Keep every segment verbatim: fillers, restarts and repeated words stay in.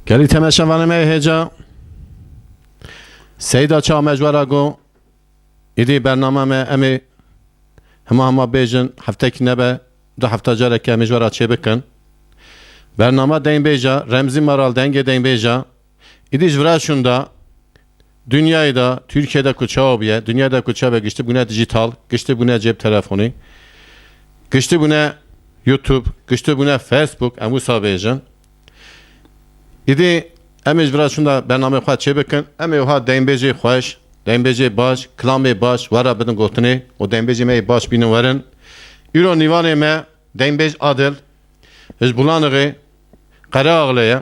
Gelî temaşevanê me hêja. Seyda çawa me ji we re got, îdî bername me em ê hema hema bêjin, heftekî nebe, du hefta careke em ê ji we re çêbikin. Bernama Deyngbêja, Remzî Maral dengê Deyngbêja. Îdî ji vira şûnda, dinyayê de, Tirkiyê de ku çawa bûye, dinyayê de ku çawa giştî bûne dijital, giştî bûne cêb telefonî, giştî bûne YouTube, giştî bûne Facebook, em wisa bêjin. Îdî em ê ji vira şûnda bernameyê xwe çêbikin. Em ê wiha deynbêjê xweş, deynbêjê baş, kilamê baş we re bidin gotinê û deynbêjê me yê baş bînin werin. Îro nîvanê me deynbêj Adil, ji Bulanixê, Qereaxlê ye.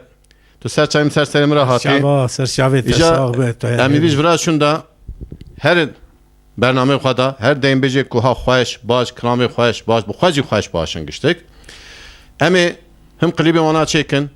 Tu ser çavê min, ser serê min re hatî. Çava, ser çavê te Îja sax be, tu her em êdî ji vira şûnda her bernameyê xwe de, her deynbêjê ku ha xweş, baş, kilamê xweş, baş, bi xwe jî xweş, baş in giştik. Em ê him klîbê wana çêkin,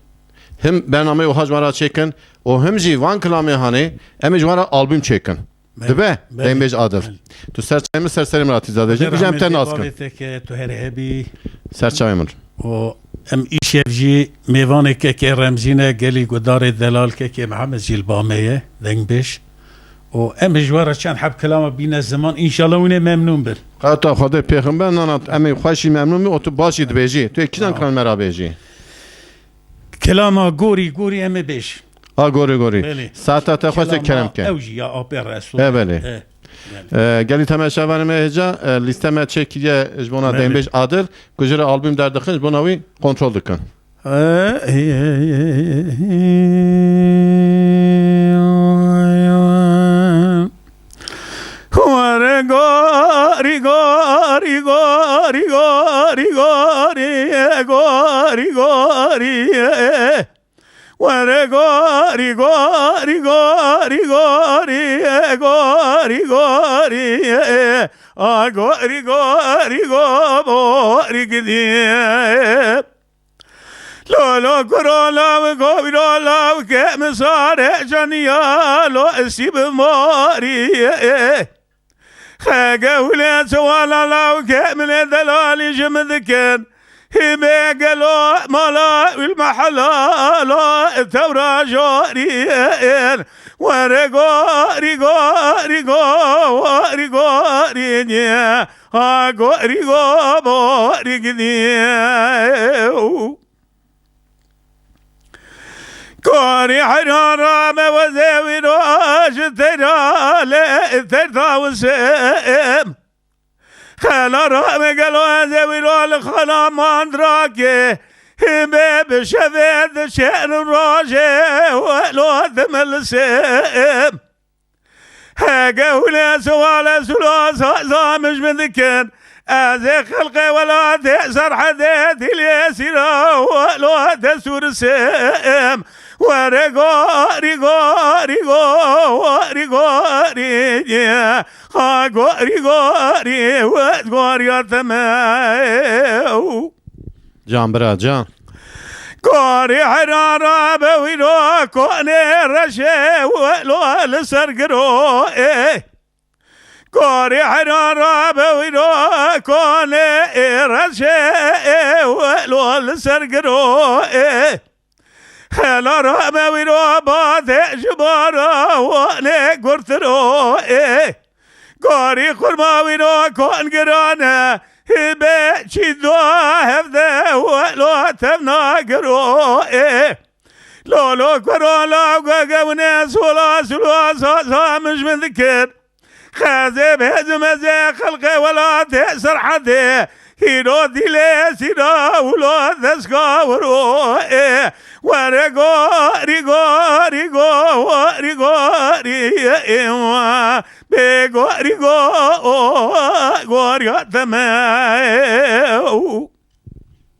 him bernameyê wiha ji wan re çêkin û him jî van kilamê hanê em ê ji wan re albûm çêkin. Belê, Dibe, belê, deynbêj Adil. Belê. Tu ser çavê min, ser serê min re hatî zadê jî. Bije em te nas kin. Bavê te ke tu her hebî. Ser çavê min. û em îşev jî mêvanê kekê Remzî ne, gelî gudarê delal kekê Mihemed jî li ba me ye, dengbêj. Û em ji we re çend heb kilama bîne ziman, înşallah hûn ê memnûn bin. Qeweta Xwedê pêxember, nana em ê xweş jî memnûn bin û tu baş jî dibêjî. Tu yê kîjan kilam me re bêjî? Kilama gorî gorî em ê bêj. A gorî gorî. Belê. Saeta te xweş e, kerem ke. Ew jî ya apê Resûl. E, belê. E, belê. E, gelî temaşevanê me hêja, e, lîste me çêkiriye ji bona Belê. Deynbêj Adil, ku ji re albûm derdixin, ji bona wî kontrol dikin. Were gorî, gorî, gorî, gorî, gorî, gorî, gorî, gorî, e. Were gorî, gorî, gorî, gorî, e, gorî, gorî, e. A gorî, gorî, go, borî gidî. Lo, lo, kuro law, govîro law, ke min sare caniya, lo, esî bi morî. Xege hûlê çewala law, ke min ê delalî ji min dikin. Hîmê gelo mala û mehela, lo, tewra jorî. Were gorî, gorî, go, gorî, gorî, nî. Ha gorî, go, borî gidî. Gorî heyran ra me wezê wî roj teyra lê teyr dawisim. Xela ra me gelo ezê wî ro li xala mandrakê. Himê bi şevê dişên rojê welo dimilisim. Hege hûlê siwale sula saza min ji min dikin. Ez ê xelqê welatê Serhedê Dîlê Sîra welo destûrisim. Were gorî, gorî, gorî, gorî. Ha gorî, gorî, wet goriya te me. Can bira, can. Gorî heyran ra be wî ro konê reşê welo li ser giro, ê. Gorî heyran ra be wî ro konê, ê, reşê, ê, welo li ser giro, ê. Hela ra me wî ro badê ji bara wanê gurtiro, ê. Gorî xurma wî ro kon girane, hîbê çî do hevde welo tevna giro, ê. Lolo kuro law gege wine sola sula sa sa min ji min dikir. Xezê bêzim ez ê xelqê welatê Serhedê. Hîro dîlê sîra wilo deska wiro ê. Were gorî, gorî, gorî, gorî, ê, wa. Bê gorî, go, o, gorî ya te me.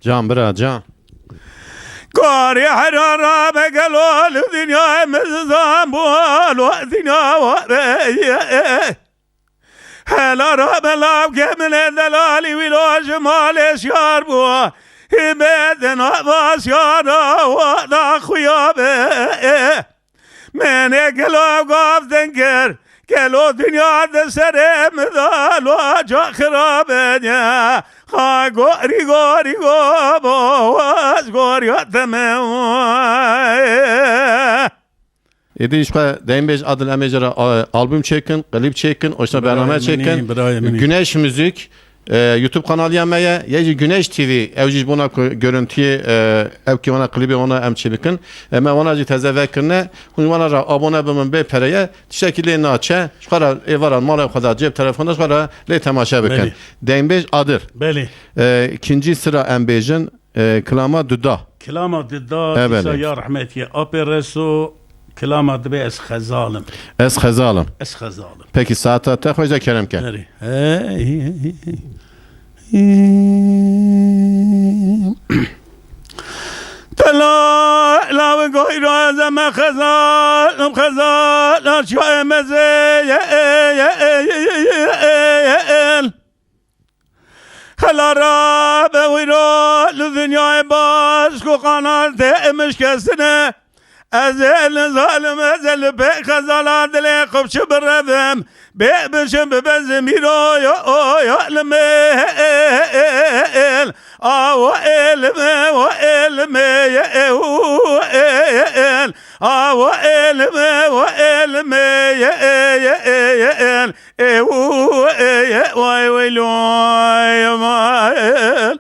Can bira, can. Karî hera ra be gelo li dinya mizan bû, lo dinya wa be. Hela ra be lav ke min ê delalî wî lo ji malê şiyar bû. Hîmê di nava şiyara wa da xuya be. Menê gelo gav dengir, gelo dinya di serê min da lo ca xirabe ne. Ha gorî, gorî, go, bo, ez gorî ya te me. Êdî ji xwe Deynbêj Adil em ê jê re, e, albûm çêkin, klîp çêkin, oşna bername çêkin. Birayê min î, birayê min î. Güneş Müzik, e, YouTube kanaliya me ye. Yê jî Güneş T V, ew jî ji bona ku görüntiyê, e, ew kî wana klîbê wana em çê bikin. E, me wana jî teze vekirine. Hûn wana re abone bimin bê pereye. Tiştekî lê naçe. Ji xwe re êvaran mala xwe de cêb telefona ji xwe re lê temaşe bikin. Belê. Deynbêj Adil. Belê. E, ikinci sıra em bêjin. E, kilama duda. Kilama duda, e, dîsa belê. Ya rehmetiyê Apê Reso, kilama dibê ez xezalim. Ez xezalim. Ez xezalim. Peki, saeta te xweş de kerem ke. Erê. Hey, hey, hey, hey. Tela, la ve goyra zeme xezalim, xezalim, çiye meze, ye, ye, ye, ye, ye, ye, ye, ye, ye. Hela rabe wîro li dinyayê baş ku qanatê min şikestine. Ez ê li zalim, ez ê li pê xezala dilê xwe çi birevim. Bê bişim bibezim îro yo, yo, yo, li mêl. A wo ê li me, wo ê li me, ye, e, û, ê, ê, ê. A wo ê li me, wo ê li me, ye, e, ye, e, ye, e. Ê, û, ê, ye, way, way, loy, mal.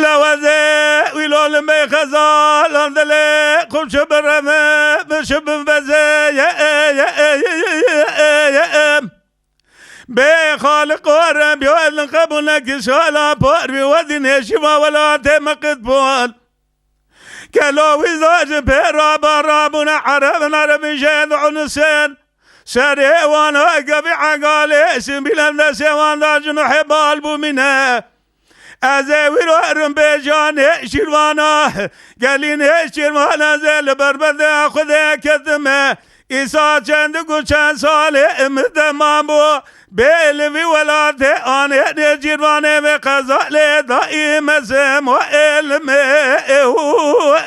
Lewezê wî lolimê xezalan dilê xurçi bireme, bişi bin bezê, ye, e, ye, e, ye, e, ye, e, ye, e. Bê Xaliq û Ereb yo elin qebûl nekî şala par bî wedî nêşîva welatê me qit bûn. Gelo wî zajin pê raba rabûne erebin erebin jê diunusin. Serê wan ha gevî egalê şin bîlen destê wan da cin û hebal bûmîne. Ez ê wî ro erim bêjanê şîrvana. Gelînê şîrvan ez ê li berbedê Xwedê ketime. Îsa çend ku çend salê min deman bû. Bê li vî welatê anê nêcîrvanê vê qezalê daîm ez im we êlimê û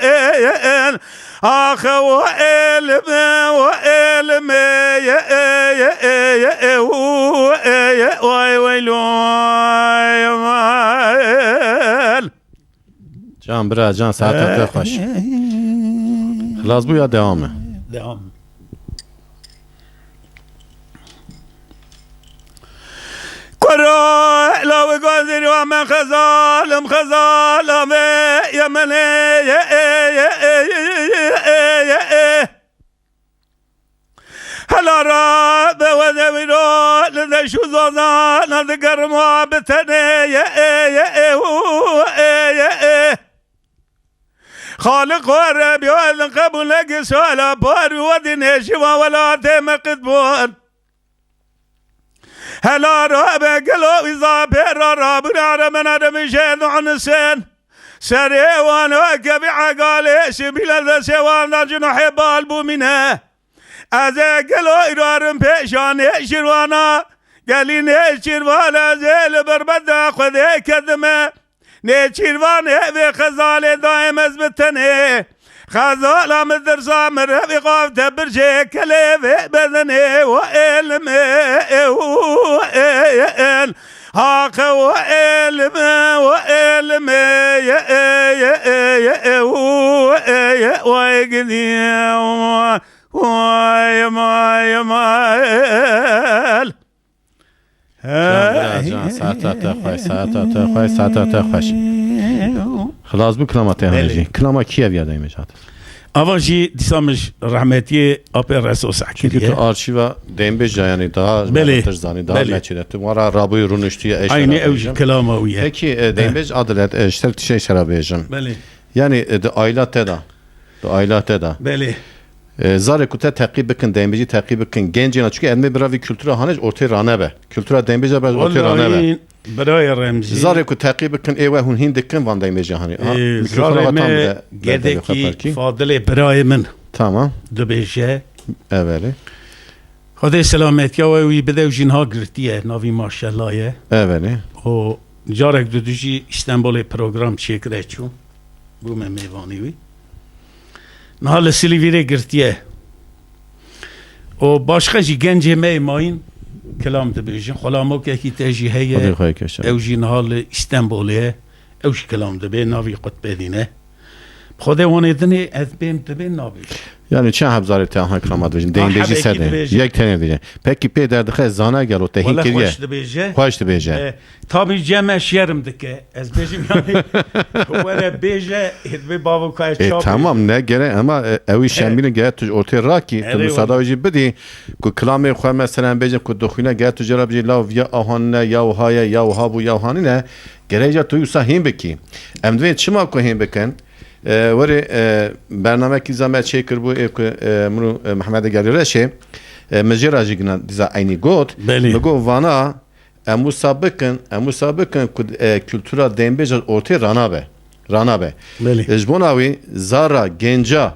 ên. Axe we êlimê, we êlimê, ye, e, ye, e, ye, e, û, e, ye, way, way, loy, mal. Can bira, can, saeta te xweş. Xilas bû ya dewam e? Dewam. Kuro, la we gazî wa me xezalim, xezala ve Yemenê, ye, e, ye, e, ye, e, ye, e. Hela ra be we de wîro li deş û zazana digerim wa bi tenê, ye, e, ye, e, û, e, ye, e. Xaliq û Ereb yo elin qebûl nekî şala par bî wedî nêşîva welatê me qit bûn. Hela rabe gelo wî zapê ra rabûn eremen eremin jê diunusin. Serê wan weke vî egalê şibîle destê wan da cin û hebal bûmîne. Ez ê gelo îrarim pêşanê şîrvana. Gelî nêçîrvan ez ê li berbeda Xwedê ketime. Nêçîrvanê vê xezalê dayê mez bi tenê. Xezala min dirsa min revî qavte bircê kelê vê bedenê we êlimê û ên. Haqe we êlimê, we êlimê, ye, e, ye, e, ye, e, û, e, ye, we gidî, we, we, ye, ma, ye, ma, el. Can bira, can, saeta te xweş, saeta te xweş, saeta te xweş. Xilas bû kilama te hanê jî. Belê. Kilama kî ev ya dayê me jî hat? Ava jî dîsa min ji rehmetiyê Apê Reso seh kiriye. Çünkü tu arşîva Deynbêj de, yanî daha, belê, me betir zanî, daha, belê, me çêde. Tu wara rabûyî rûniştiye, eşkera. Aynî ew jî bêjim. Kilama wî ye. Peki, e, he, Deynbêj Adil, e, ji te tiştê eşkera bêjim. Belê. Yanî, e, di aîla te de, di aîla te de. Belê. E, zarê ku te teqîb bikin, deynbêjî teqîb bikin, gencên, çünkü em ê bira vî kultura hanê ji ortê ranebe. Kultura deynbêja bira ji ortê ranebe. Wellahî, birayê Remzî. Zarê ku teqîb bikin, ê we hûn hîn dikin van deynbêjê hanê. Ha, e, mikrofona zarê me tam bide, gedekî Fadilê birayê min. Tamam. Dibêje. Evelê. Xwedê selametiya we wî bide û jî niha girtiye, navî maşela ye. Evelê. Û carek du du jî Îstenbolê program çêkire çû. Bûme mêvanî wî. Niha li Silîvîrê girtiye. Û başqa jî gencê me yê mayîn kilam dibêjin. Xulamokekî te jî heye. Xwedê xwe kêşe. Ew jî niha li Îstenbolê ye. Ew jî kilam dibê, navî Qutbedîn e. Xwedê wan ê dinê ez bêm dibê nabêjim. Yani çend heb zarê te ahan kilama dibêjin? Deyin bêjî hebekî sed e. Dibêje. Yek tenê dibêje. Pekî pê derdixe zana gelo te hîn kiriye. Wele xweş dibêje. Xweş dibêje. E, tabî cem e şerm dike. Ez bêjim yani were bêje, ê dibê bavo kayê E, çawa tamam, bêje? Ne gere ama, e, ew He. Şembîne gere tu ortê rakî, tu Erê misada wele. Jî bidî ku kilamê xwe meselen bêjin ku dixwîne gere tu jê re bijî law ya ahan ne, ya wiha ye, ya wiha bû, ya wiha nîne. Gere îca tu wisa hîn bikî. Em divê çima ku hîn bikin? E, werê, e, bernamekî za me çêkiribû, ê ku, e, min û, e, Mehmedê Gelî Reşê, e, min jê re jî gina dîza eynî got. Belê. Min got, vana, em wisa bikin, em wisa bikin ku, e, kultura deynbêja ortê ranabe. Ranabe. Belê. E, ji bona wî zara, genca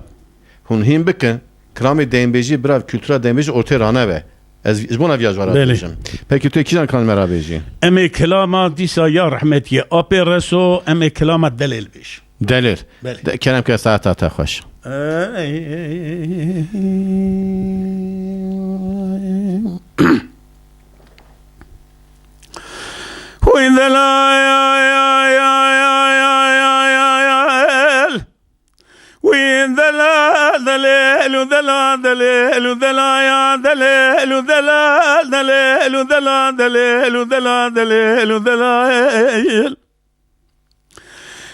hûn hîn bikin, kilamê deynbêjî bira kultura deynbêjî ortê ranabe. Ez ji bona viya ji we re Belê. Dibêjim. Pekî tu kîjan kilam me re bêjî? Em ê kilama dîsa ya rehmetiyê Apê Reso, em ê kilama Delêl bêjin. Delêl. Belê. De, kerem ke saeta te xweş. Wî delal, wî delal, delêl û delal, delêl û delal ya, delêl û delal, delêl û delal, delêl û delal, delêl û delal.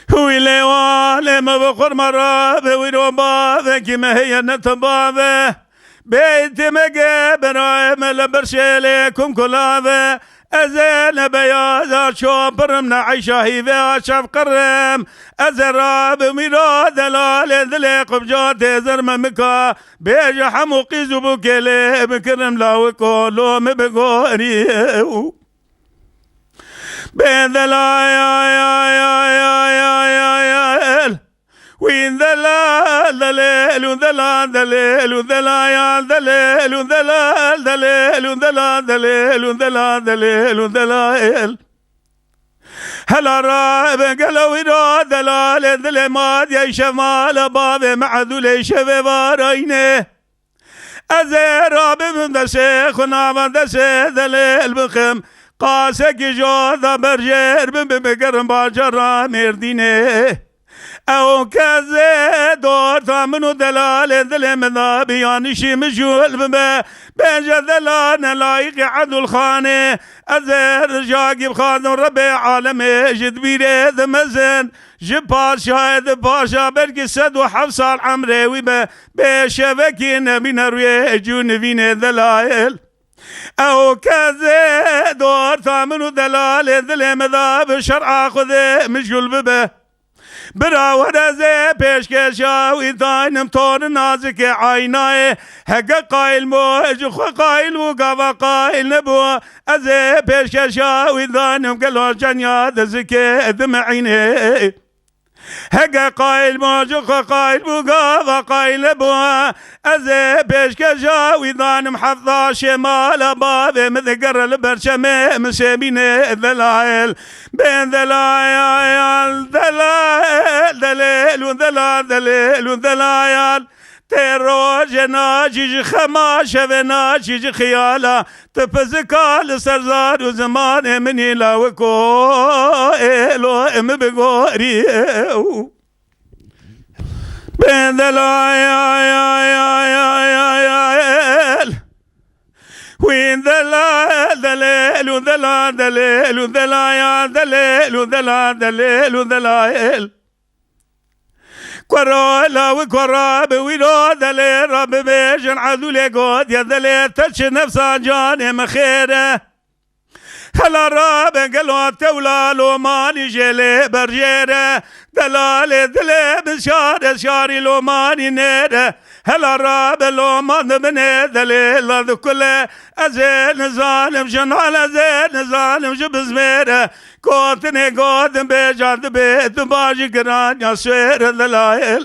Wî lêwanê me bi xurma rabe, wî ro bavekî me heye ne tu bave. Beytê me ge berayê me li ber şêlê kum kulave. Ez ê ne beyaza çopirim, ne eyşa hîve a çavqirim. Ez ê rabim wî ro delalê dilê qubca tê zer me mika. Bêje hemû qîz û bûkê lê bikirim, lawiko lo min bigorî. Bê delal, ay, ay, ay, ay, ay, ay, ay, ay, el. Wî delal, delêl û delal, delêl û delal, ya, delêl û delal, delêl û delal, delêl û delal, delêl û delal. Hela rabe gelo wî ra delalê dilê ma diye şemala bavê me edûlê şevê varayne. Ez ê rabibim destê xwe nava destê delêl bixim. Qasekî jo da berjêr bim, bim, bigerim bacara Mêrdînê. Ew kezê dorta min û delalê dilê min da bi yanişî min jûl bibe. Bêje delal ne layîqî Edûlxanê. Ez ê rijagî bixwazim Rebê alemê ji dibîrê dimezin. Ji paşayê di paşa belkî sed û heft sal emrê wî be. Bê şevekî nebîne rûyê cû nivînê delayel. Ew kezê dorta min û delalê dilê me da bi şer'a Xwedê mijûl bibe. Bira were zê pêşkeşa wî daynim, tor nazikê aynayê. Heke qayil bû, ji xwe qayil bû, gava qayil nebû. Ez ê pêşkeşa wî daynim, gelo cenya dizikê dimeyînê. Heke qayil bû, ji xwe qayil bû, gava qayil bû. Ez ê pêşkeşa wî danim, hefta şêmala bavê min digere li ber çemê min sêmînê delayel. Bên delayel, delayel, delêl û delal, delêl û delayel. Tê rojê naçî ji xema, şevê naçî ji xiyala. Tu pizika li ser zar û zimanê min î lawiko êlo min bigorî. Bê delal, ay, ay, ay, ay, ay, ay, ay, el. Wî delal, delêl û delal, delêl û delal, ya, delêl û delal, delêl û delal, el. Kuro la wî kura bi wî ro delê re bibêjin, Edûlê gotiye delê te çi nefsa canê min xêr e. Hela rabe gelo tewla lomanî jê lê berjêre. Delalê dilê bi şare şarî lomanî nêre. Hela rabe loman di binê delê la dikule. Ez ê nizanim ji nal, ez ê nizanim ji bizmêre. Gotinê gotin bêja dibê tu bajî giran ya swêre delayel.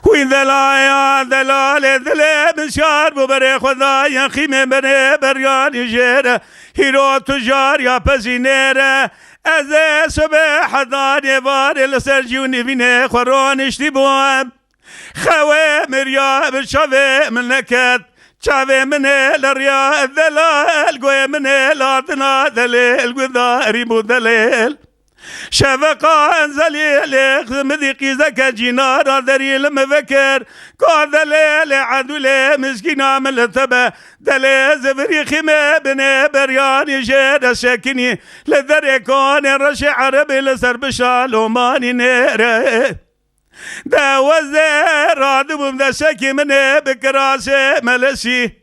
Wî delaya delalê dilê min şar bû berê xwe daye xîmê berê beryanî jêre. Hîro tu jar ya pezînêre. Ez ê sibê hedanê varê li ser cî û nîvînê xwe roniştî bûm. Xewê miriya bi çavê min neket. Çavê min ê li riya delal, goyê min ê li hatina delêl, gudarî bû delêl. Şeveqa zelîlê xizmidî qîzeke cînara derî li min vekir. Ka delê lê edûlê miskîna min li te be. Delê zivirî xîmê binê beryanî jê re şekinî. Li derê kanê reşê erebê li ser bişa lomanî nêre. De wezê radibûm de şekî min ê bi kirasê meleşî.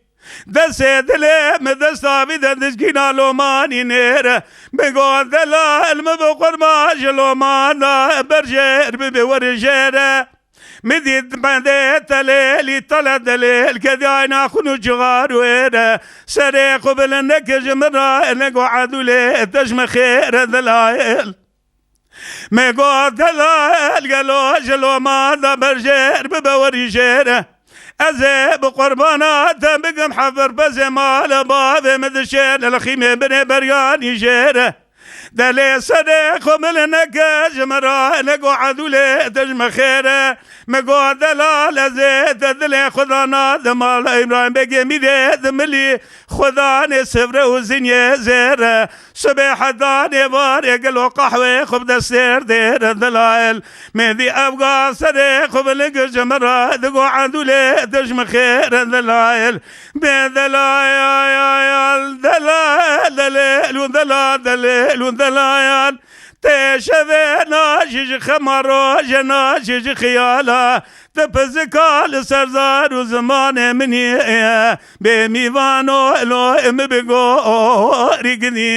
Destê dilê min desta vî de dizgîna lomanî nêre. Min got delal min bi qurban ji lomana berjêr bibe werê jêre. Min dît bendê telêlî tele delêl kediyayna xun û cixar wêre. Serê xwe bilind neke ji min re nego edûlê te ji min xêre delayel. Me got delal gelo ji loma da berjêr bibe werî jêr. Ez ê bi qurbana te bikim hev berpezê mala bavê min dişê li xîmê binê beryanî jêr. Delê serê xwe min neke ji min re nego edûlê te ji min xêr e. Me got delal ez ê te dilê xwe dana di mala Îbrahîm Begê mîrê di milî xwe danê sivre û zinyê zêr e. Sibê hetanê varê gelo qehwê xwe bi destêr dêr dilayel. Mêdî evga serê xwe bi lig ji min re digo edûlê dij min xêr dilayel. Bê delayel, dela, delêl û dela, delêl û delayel. Tê şevê najî ji xema rojê najî ji xiyala. Ti pizika li ser zar û zimanê min î, bê mîvano elo min bi gorî gidî.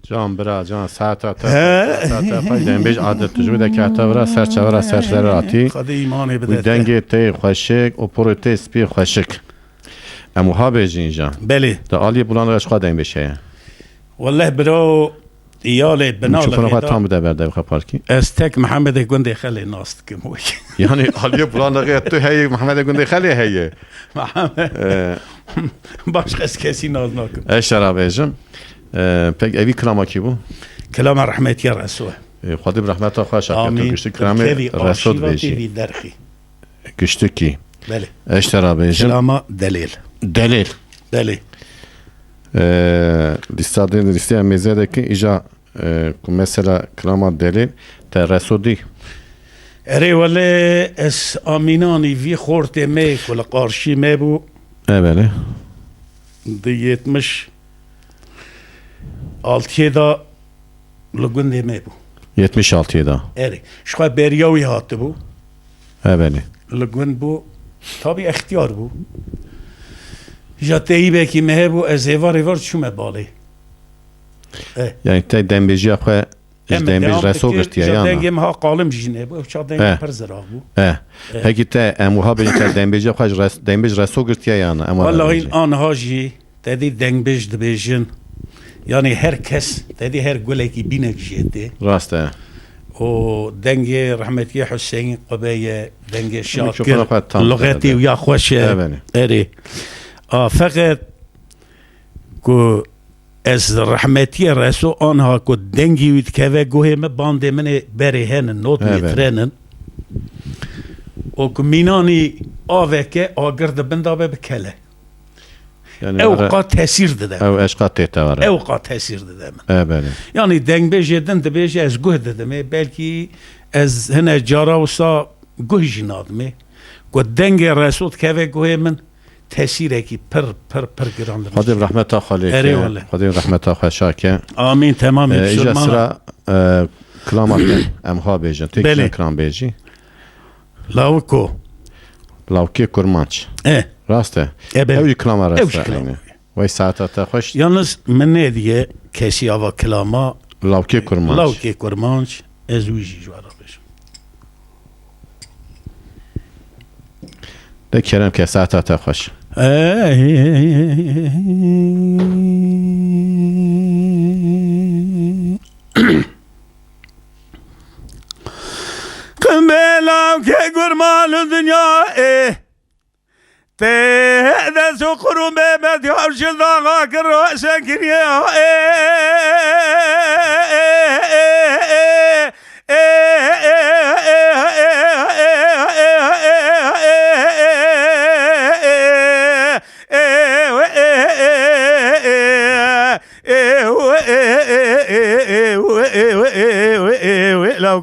Can bira, can, saeta te, saeta te xweş, dembêj adet tu ji wê de kete vira, ser çavira ser ser hatî. Xwedê îmanê bide te. Dengê te xweşik û porê te spî xweşik. Em wiha bêjin îja. Belê. Di aliyê bulan re ji xwe deng bêşeye. Welleh biro, yalê bina Çi xwe tam bide ber de xwe parkî. Ez tek Mehemedê Gundê Xelê nas dikim wek. Yani aliyê bulan re tu heye, Mehemedê Gundê Xelê heye. Mehemed. Ee. Başqa ez kesî nas nakim. Ez şera bêjim. Ee, pek evî kilama kî bû? Kilama rehmetiya Reso. Ee, Xwedê bi rehmeta xwe şakir tu Amîn. Giştik kiramê Reso dibêjî. Giştikî. Belê. Ez te re bêjim. Kilama delêl. Delêl. Belê. Ee, lîsta din, lîsteya mêze de ki îja, e, ku mesela kilama delêl te Reso dî. Erê wele ez amînanî vî xortê me ku li qarşî me bû. E belê. Di yetmiş altiyê de li gundê me bû. Yetmiş altiyê de. Erê. Ji xwe beriya wî hatibû. E belê. Li gund bû. Tabî extiyar bû. Ja teyîbekî me hebû, ez êvar êvar çûme balê. E. Yani te dembêjiya xwe ji Em dembêj devam Reso dikir, girtiye ja ya na? Dengê me ha qalim jî nebû. Ew çax dengê Eh. Pir zirav bû. Eh. Eh. Peki te em wiha bêjin te dembêjiya xwe ji Res-, dembêj Reso girtiye ya na? Em Wallahî anha jî Te dî dengbêj dibêjin. Yanî her kes, te dî her gulekî bînek jê tê. Rast e. Û dengê rehmetiyê Huseyîn Qube ye, dengê Şakir, Mikrofona xwe tam lixetê kerde. Wî ya xweş e. Ebenî. Erê. A, feqet ku ez rehmetiyê Reso anha ku dengî wî dikeve guhê min, bandê min ê berê henin, not Ebenî. Mêtrenin. Û ku mînanî aveke agir di bin de be bikele. Yani Ew ara- qa tesîr dide. Ew eşqa tê te ara. Ew qa tesîr dide min. E, belê. Yani dengbêjê din dibêje ez guh didimê, belkî ez hine cara wisa guh jî nadimê. Ku dengê Reso dikeve guhê min, tesîrekî pir, pir, pir giran li min Xwedê bi jî. Rehmeta xwe lê Erê ke. Wele. Xwedê bi rehmeta xwe şake. Amîn, temamî Ee, îja Musulmana. Sira, e, kilama te em xwe bêjin. Tê Belê. Kîjan kilam bêjî? Lawiko. Lawikê Kurmanc. E. Rast e. E, belê. Ew jî kilama Ew rast jî e, kilama. Eyni. Wey saeta te xweş. Yalnız min nêdiye kesî ava kilama Lawikê Kurmanc. Lawikê Kurmanc, ez wî jî ji we re bêjim. De kerem ke saeta te xweş. Qim bê lawikê Kurmanc û dinya ê. Tê dest û qurûn bê bediya û ji daxa kir û şekiriye.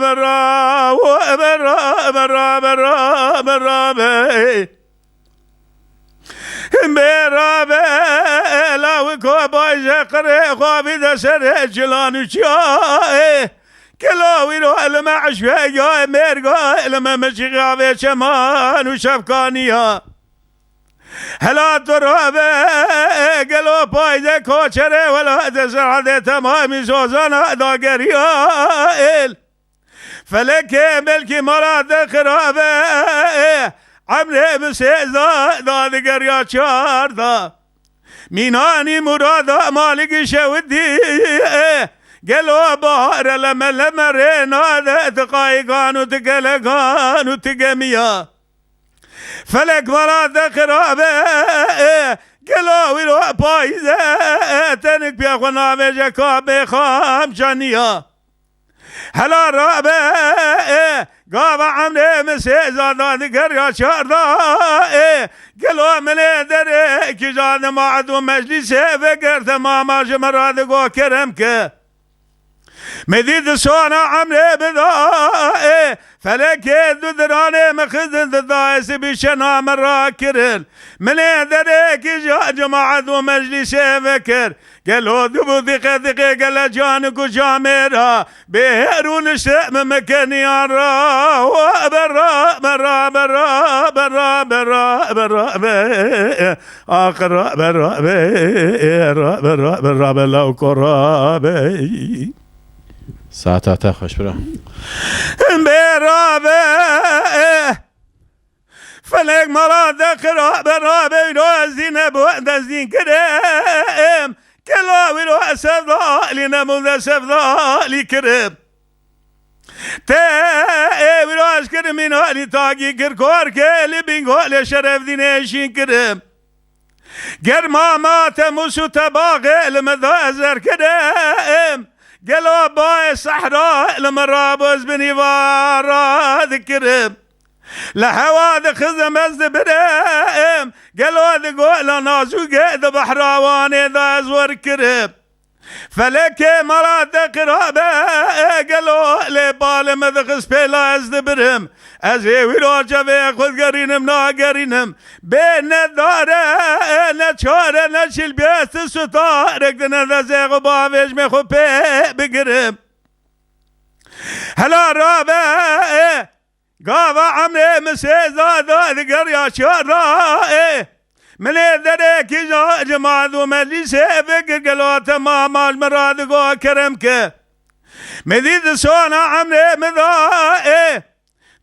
Bera, bera, bera, bera, bera, bê. Bê rabe, la wiko bayje qirê xwe bide serê cilan û çiyayê. Kelo wîro li me eşvegayê mêrgayê li me meşîxavê çeman û şefkaniya. Hela tu rabe, gelo payde koçerê welatê serhedê temamî sozana dageriya el. Felekê belkî mala te xirabe, emrê bi sêza da digeriya çar da. Mînanî murada malî gişewitî, gelo bahare leme leme rê nade ti qayîkan û ti kelekan û ti gemiya. Felek mala te xirabe, gelo wîro payîze, tenik pê xwe navêje ka bê xam çaniya. Hela rabe, gava emrê min sêza da digeriya çar da, gelo milê derê kîja dima ed û meclîsê vekir temama ji min ra digo kerem ke. Me dî di sona emrê bida, ê, felekê du diranê me xizin di dayê sibî şena me rakirin. Milê derekî ja cemaet û meclîsê vekir. Gelo du bû diqe diqe gele can ku camêra. Bê her û nişte me mekeniyan ra. Berra, berra, berra, berra, berra, berra, be. Ax rabe rabe, rabe rabe rabe lawko rabe. Saeta te xweş bira. Bê rabe. Felek mala de xirabe rabe, wîro ez dîne bu de zîn kirim. Kela wîro ez sevdalî ne bu de sevdalî kirim. Te ê wîro ez kirim, mînalî takî kir, kor ke li bîn golê Şerefdînê şîn kirim. Ger mama te mûs û te baxê li me da ez erkirim. Gelo bayê sehra li me rabo ez binî vara dikirim. Li hewa dixizim ez dibirim. Gelo di gola nazûkê di behra wanê da ez wer kirim. Felekê mala te xirabe, gelo lê balê me dixist pêla ez dibirim. Ez ê wîro cevê xwe digerînim, nagerînim. Bê ne dare, ne çare, ne çil bêst sutarek dine dezê xwe bavêjmê xwe pê bigirim. Hela rabe, gava emrê min sêza da digeriya çar da, ê. Milê derekî ja cemaat û meclîsê fikir gelo temam al min ra digo kerem ke. Me dî di sona emrê min da, ê.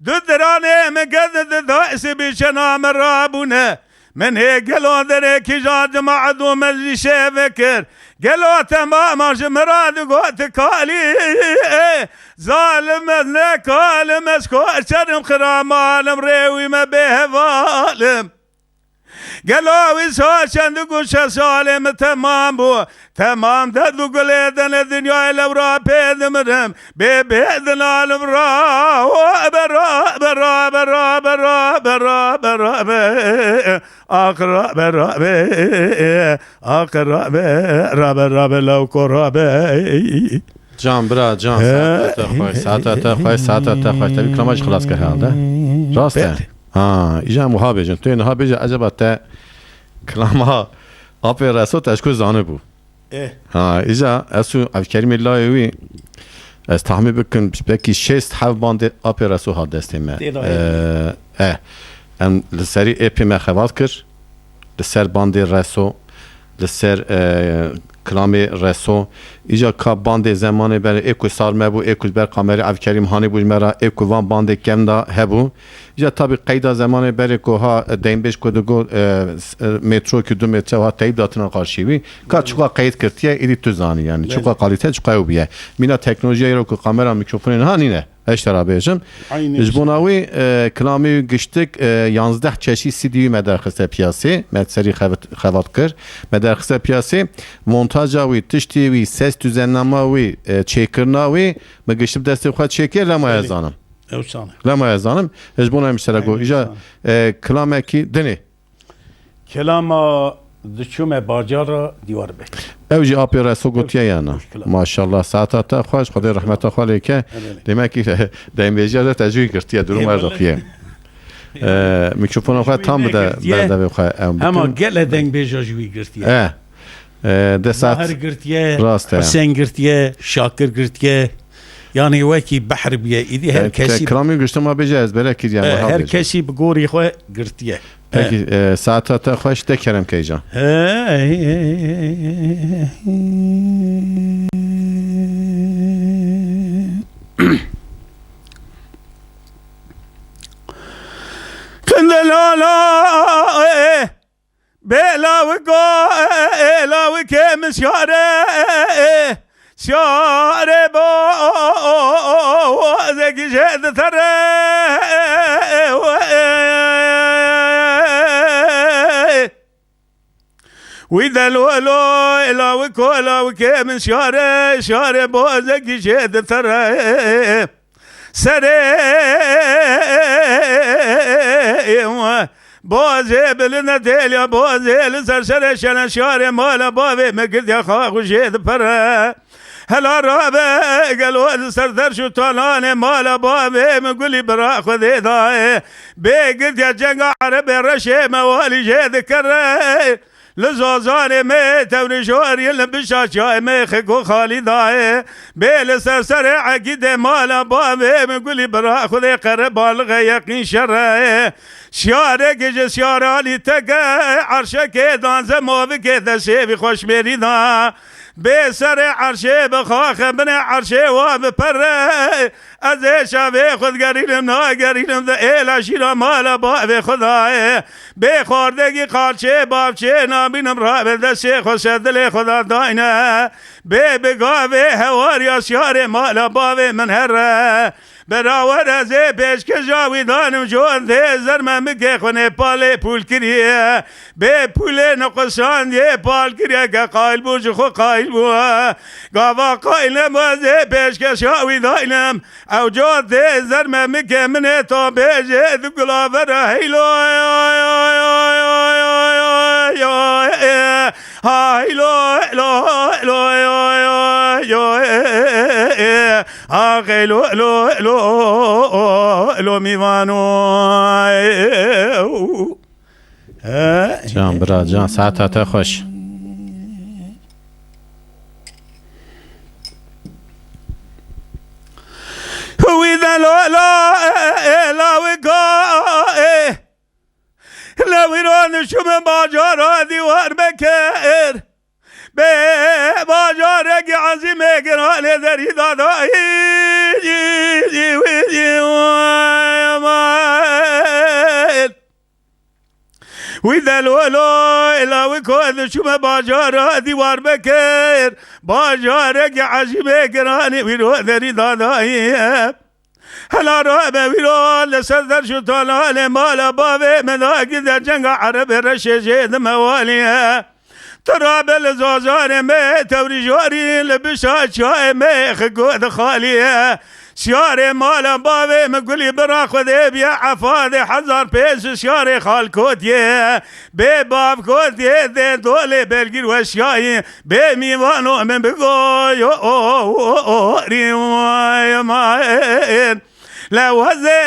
Du diranê min ke di di da sibî çena min rabûne. Min hê gelo derekî ja cemaat û meclîsê vekir. Gelo temama ji min ra digot kalî, ê. Zalim ez ne kalim ez, koçerim xiramal im, rêwî me bêheval im. Gelo wî sa çend û şeş salê min temam bû. Temam derd û gulê dene dinyayê lewra pê dimirim. Bê bê dinalim ra, o, bera, bera, bera, bera, bera, bera, be. Ax rabe rabe, ax rabe, rabe rabe lawko rabe. Can bira, can, saeta te xweş, saeta te xweş, saeta te xweş. Te vî kilama jî xilas kir herhalde. Rast e? Belê. Ha, îja em wiha bêjin. Tu yê niha bêje, eceba te kilama Apê Reso te ji ku zanibû? Eh. Ha, îja ez û Evkerîmê layê wî, ez tahmîn bikim, belkî şêst heft bandê Apê Reso hat destê me. Tê dayê. Eh, eh. Em li serî êpê me xebat kir, li ser bandê Reso, li ser, eh, kilamê Reso. Îja ka bandê zemanê berê, ê ku sar me bû, ê ku ji ber kamerê Evkerîm hanê bû ji me re, ê ku van bandê kevn da hebû. Îja tabî qeyda zemanê berê ku ha, e, deynbêj ku digot, e, s-, e, metro ku du metre ha teyb datina qarşî wî. Ka çiqa qeyd girtiye, êdî tu zanî, yanî, belê, çiqa kalîte, çiqa ew bûye. Mîna teknolojiya îro ku kamera, mîkrofonê niha nîne. Eştera bêjim. Aynî. Ji bona wî, e, kilamê wî giştik, e, yanzdeh çeşî C D wî me derxiste piyasê, me serî xevat, xevat kir. Me derxiste piyasê, montaja wî, tiştê wî, ses düzenlama wî, e, çêkirina wî, me giştib destê xwe çêkir, lema, belê, ez zanim. Ew sane. Lema ez zanim, ez bona em sere got. Îja, e, kilamekî dinê. Kelama Diçûme bacara dîwar bek. Ew jî apê Reso gotiye yana. Muşkila. Maşallah, saeta te xweş, Xwedê rehmeta xwe lê ke. Ebelê. Demek ki dengbêjiya de te jû girtiye, durum Eyvallah. Erdoxiye. Ee, mikrofona xwe tam bide berdevê xwe. Em Hema bütün gele dengbêja jû wî girtiye. E, e, de saat Mahir girtiye, rast e. Husên girtiye, Şakir girtiye. Yani wekî behr bûye. Îdî her E, te kesî kilamî giştin ma bêje ezbere kiriye, E, ma her habêje. Kesî bi gorî xwe girtiye. Peki, e, saeta te xweş de kerem keycan. Qindilala, e, bê lawiko, e, lawikê min şare, e, Şarê bo zekî jê ditere. Wî de lo lo, lawiko, lawikê min şarê, şarê bo zekî jê ditere. Serê Bazê bilinde têliya bazê li ser serê şene şarê mala bavê me girdiya xaxû jê dipere. Hela rabe gelo li ser derş û talanê mala bavê min gulî bira Xwedê dayê. Bê girdiya cenga erebê reşê me walî jê dikere. Li zazanê me tewrê jorî li bişa çayê me xiko xalî dayê. Bê li ser serê egîdê mala bavê min gulî bira Xwedê qere balixê yeqîn şerê. Şiyareke ji şiyaranî teke erşekê danze mavikê de şêvî xweşmêrî da. Bê serê erşê bi xaxe binê erşê wa bi pere. Ez ê şevê xwe digerînim, nagerînim di êla şîra mala bavê xwe dayê. Bê xwardekî qalçê bavçê nabînim rabe destê xwe ser dilê xwe da dayne. Bê bi gavê hewariya şiyarê mala bavê min here. Berawer ez ê pêşkeşa wî danim, jon tê zer me mikê xwe Nêpalê pûl kiriye. Bê pûlê nequsandiyê pal kiriye ke qayil bû, ji xwe qayil bû. Gava qayil nebû, ez ê pêşkeşa wî daynim. Ew ca tê zer me mikê min ê ta bêjê di gulavera heylo. Ha heylo, lo, lo, yo, yo, yo, e, e, e, e. Ha heylo, lo, lo, lo, mîvano. E, e, u. He? Can bira, can, saeta te xweş. Wî de lo, lo, e, e, lawika, e. Lewîran şûme bacara dîwar bekir. Bê bacarekî ezîmê giranê derî dadayî. Wî de lo lo, lawiko ez diçûme bacara dîwar bekir. Bacarekî ezîmê giranê wî ro derî dadayî. Hela rabe wî ro li ser derş û talanê mala bavê min da gide cenga erebê reşê jê dime waliye. Tu rabe li zazanê me tewrî jorî li bişa çayê me xiko dixaliye. Şiyarê mala bavê min gulî bira Xwedê biye efadê hezar pêş şiyarê xalkotiye. Bê bavkotiye dê dolê belgîr weşiyayî. Bê mîvano min bigo yo rî ma. Lewazê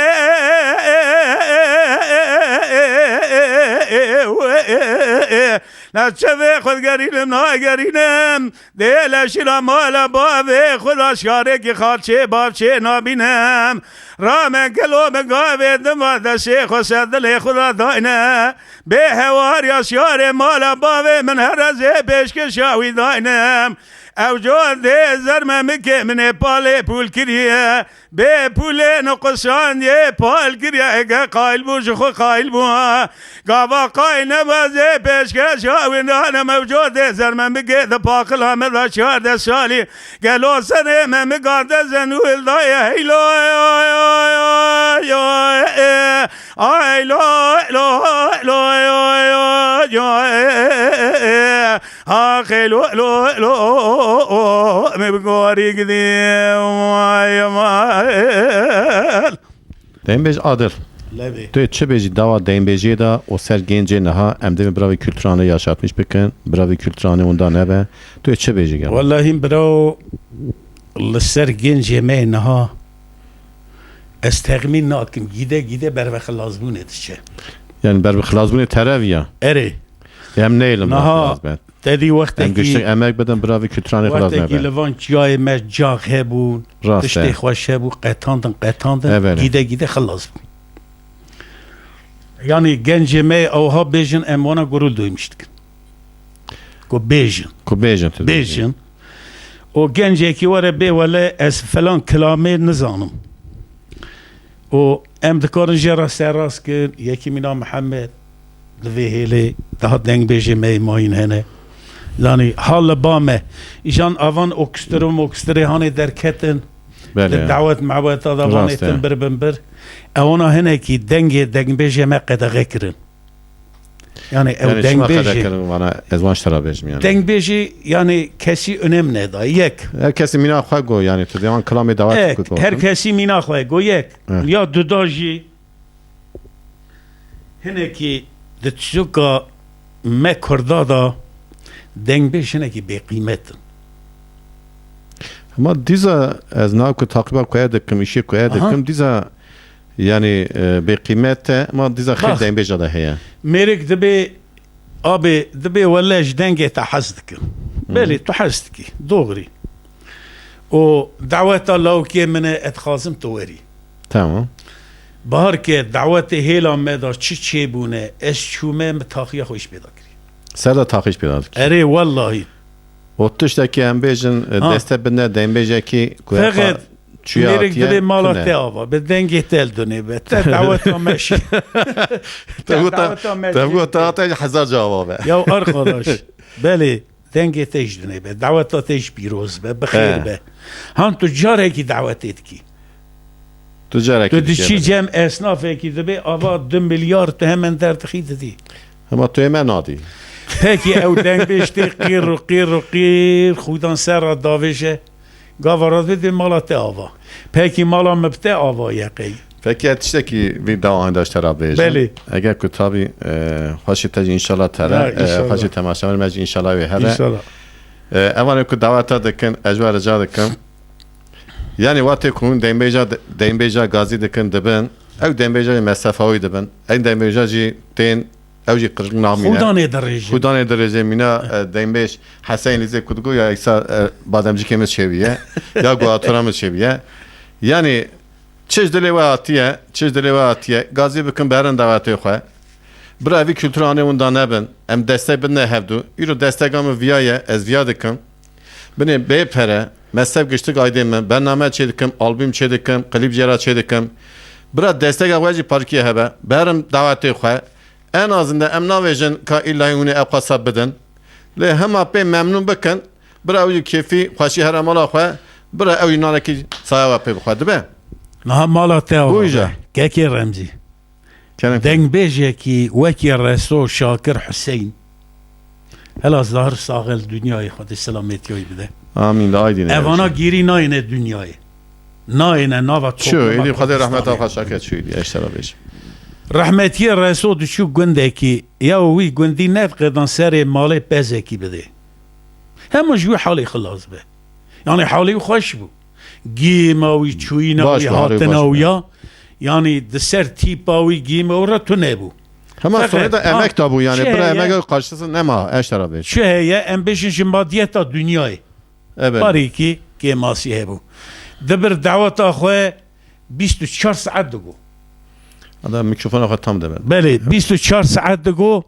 na çevê xwe digerînim nagerînim. Dê leşîra mala bavê xwe da şarekî xalçê bavçê nabînim. Rame gelo min gavê dima destê xwe ser dilê xwe da dayne. Bê hewariya şarê mala bavê min her ez ê pêşkeşa wî daynim. Ew can dê zer me mikê min ê palê pûl kiriye. Bê pûlê nequsandiyê pal kiriye, eke qayil bû, ji xwe qayil bû. Gava qayil nebû, ez ê pêşkeşa wî danim, ew can dê zer me mikê di paqila me da çardeh salî. Gelo serê me mika de zenû hildaye, heylo, ay, lo, lo, lo, yo, yo, yo, eh, eh, eh, eh. Axê lo, lo, lo, me bi gorî gidî, vay, vay. Deng bêj Adil. Levê. Tu yê çi bêjî dawa dengbêjiyê de û ser gencê niha em dê biravê kulturanê yaşatmış bikin, biravê kulturanê hûn da nebe. Tu yê çi bêjî gel? Wellahî birawo, li ser gencê me niha ez texmîn nakim, gîde gîde berve xilasbûnê diçe. Yani berve xilasbûnê tereviya? Erê. Em neylim. Niha xilas ben. Te dî wextekî, em giştin emek bidin, bira vî kültûranê xilas nebe. Wextekî li van çiyayê me cax hebûn, rast e, tiştê xweş hebû, qetandin, qetandin, evet, gîde gîde xilas bû. Yani gencê me ewha bêjin, em wana gurur duymuş dikin. Ku bêjin. Ku bêjin, tu bêjin. Bêjin. O gencekî were bê wele ez falan kilamê nizanim. û em dikarin jê re serrast kin, yekî mîna Mihemed, di vê hêlê daha dengbêjê me yê mayîn hene. Yanî ha li ba me. Îjan avan okstirê mokstirê hanê derketin. Belê. Di dawet meweta da vanê, rast e, tim bir bin bir. Ewana hinekî dengê dengbêjê me qedexe kirin. Yani ew, yani şima dengbêjê, qede kirin vana, ez wan ji te re bêjim yani. Dengbêjê yani kesî önem neda. Yek. Her kesî mîna xwe go yani, tu dê wan kilamê dawet, ek, ku go. Her kesî mîna xwe go yek. Evet. Ya duda jî hinekî di çûka me Kurda da dengbêj hinekî bêqîmet in. Hema dîza ez nav ku taqiba ku e dikim, îşê ku e dikim, dîza yani, e, bêqîmet e, ma dîza xêr dengbêja de heye. Mêrik dibê, abê, dibê wele ji dengê te hez dikim. Hı. Belê, tu hez dikî, doğrî. Û daweta lawikê min e, ez dixwazim tu werî. Tamam. Baharke dawetê hêla me de çi çêbûne, ez çûme, min taxiya xwe jî pêda kirî. Ser de taxî jî pêda dikî. Erê, wellahî. O tiştekî em bêjin, e, ha, deste bidine dengbêjekî ku feqet çûye mêrik hatiye, dibê mala tune. Te ava, bi dengê te li dunê be. Te daweta me şî. Te got, daweta me te şî. Got, te hate hezar cava be. Ya arkadaş, belê, dengê te ji dunê be. Daweta te jî pîroz be, bi xêr be. Han tu carekî dawetê dikî. Tu carekî dikî. Tu diçî cem esnafekî dibê, ava du milyar tu hemen derdixî didî. Hema tu yê me nadî. Pekî ew dengbêj tê qîr û qîr û qîr, xudan ser re davêje. Gava re dibê mala te ava. Pekî mala min bi te ava ye qey. Pekî ez tiştekî vî dawa henda ji te re bêjim. Belê. Eger ku tabî, e, xweşî te jî înşallah te re, ha, e, înşallah. Xweşî temaşevanê me jî înşallah wê here. Înşallah. E, evanê ku daweta dikin, ez ji we rica dikim. Yani wextê ku hûn dengbêja, dengbêja gazî dikin dibin, ew dengbêja jî mesefawî dibin. Ew dengbêja jî tên Ew jî qirk namîne. Xudanê dirêje. Xudanê dirêje mîna, e, dengbêj Hesen Lîzê ku digo ya îsa, e, bademcikê min çêbûye, ya guatora min çêbûye. Yanî çi ji dilê we hatiye, çi ji dilê we hatiye, gazî bikin berin dawetê xwe. Bira vî kultura anê winda nebin. Em destek bidine hevdu. Îro desteka min viya ye, ez viya dikim. Binê bê pere, mezheb giştik aydê min, bername çê dikim, albûm çê dikim, klîp jê re çê dikim. Bira desteka we jî parkiyê hebe, berin dawetê xwe. En azinde em navêjin ka îlla hûn ê ew qasa bidin. Lê hema pê memnûn bikin, bira ew jî kêfî, xweşî here mala xwe, bira ew jî nanekî saya we pê bixwe dibe. Niha mala te ava be. Bûyî ja. Kekê Remzî. Kerem. Dengbêjekî wekî Reso Şakir Huseyîn. Hela zahir saxel dinyayê Xwedê selametiyayî bide. Amîn, li aydî ne. Evana gîrî nayêne dinyayê. Nayêne nava topluma Kurdistan. Çi, êdî Xwedê rehmeta xwe şakir çûyî, eştera bêjim. Rehmetiyê Reso diçû gundekî, ya wî gundî nediqedan serê malê pezekî bidê. Hema ji wî halê xilas be. Yanî halê wî xweş bû. Gîma wî, çûyîna wî, hatina wî ya. Yanî di ser tîpa wî, gîma wî re tune bû. Hema sonê de emek da bû yanî. Bira emek karşısında nema, eştera bêjim. Çi heye, em bêjin ji madiyeta dinyayê. Evet. Parêkî kêmasî hebû. Dibir daweta xwe bîst û çar saet digo. Ada mikrofona xwe tam de be. Belê, bîst û çar saet digo.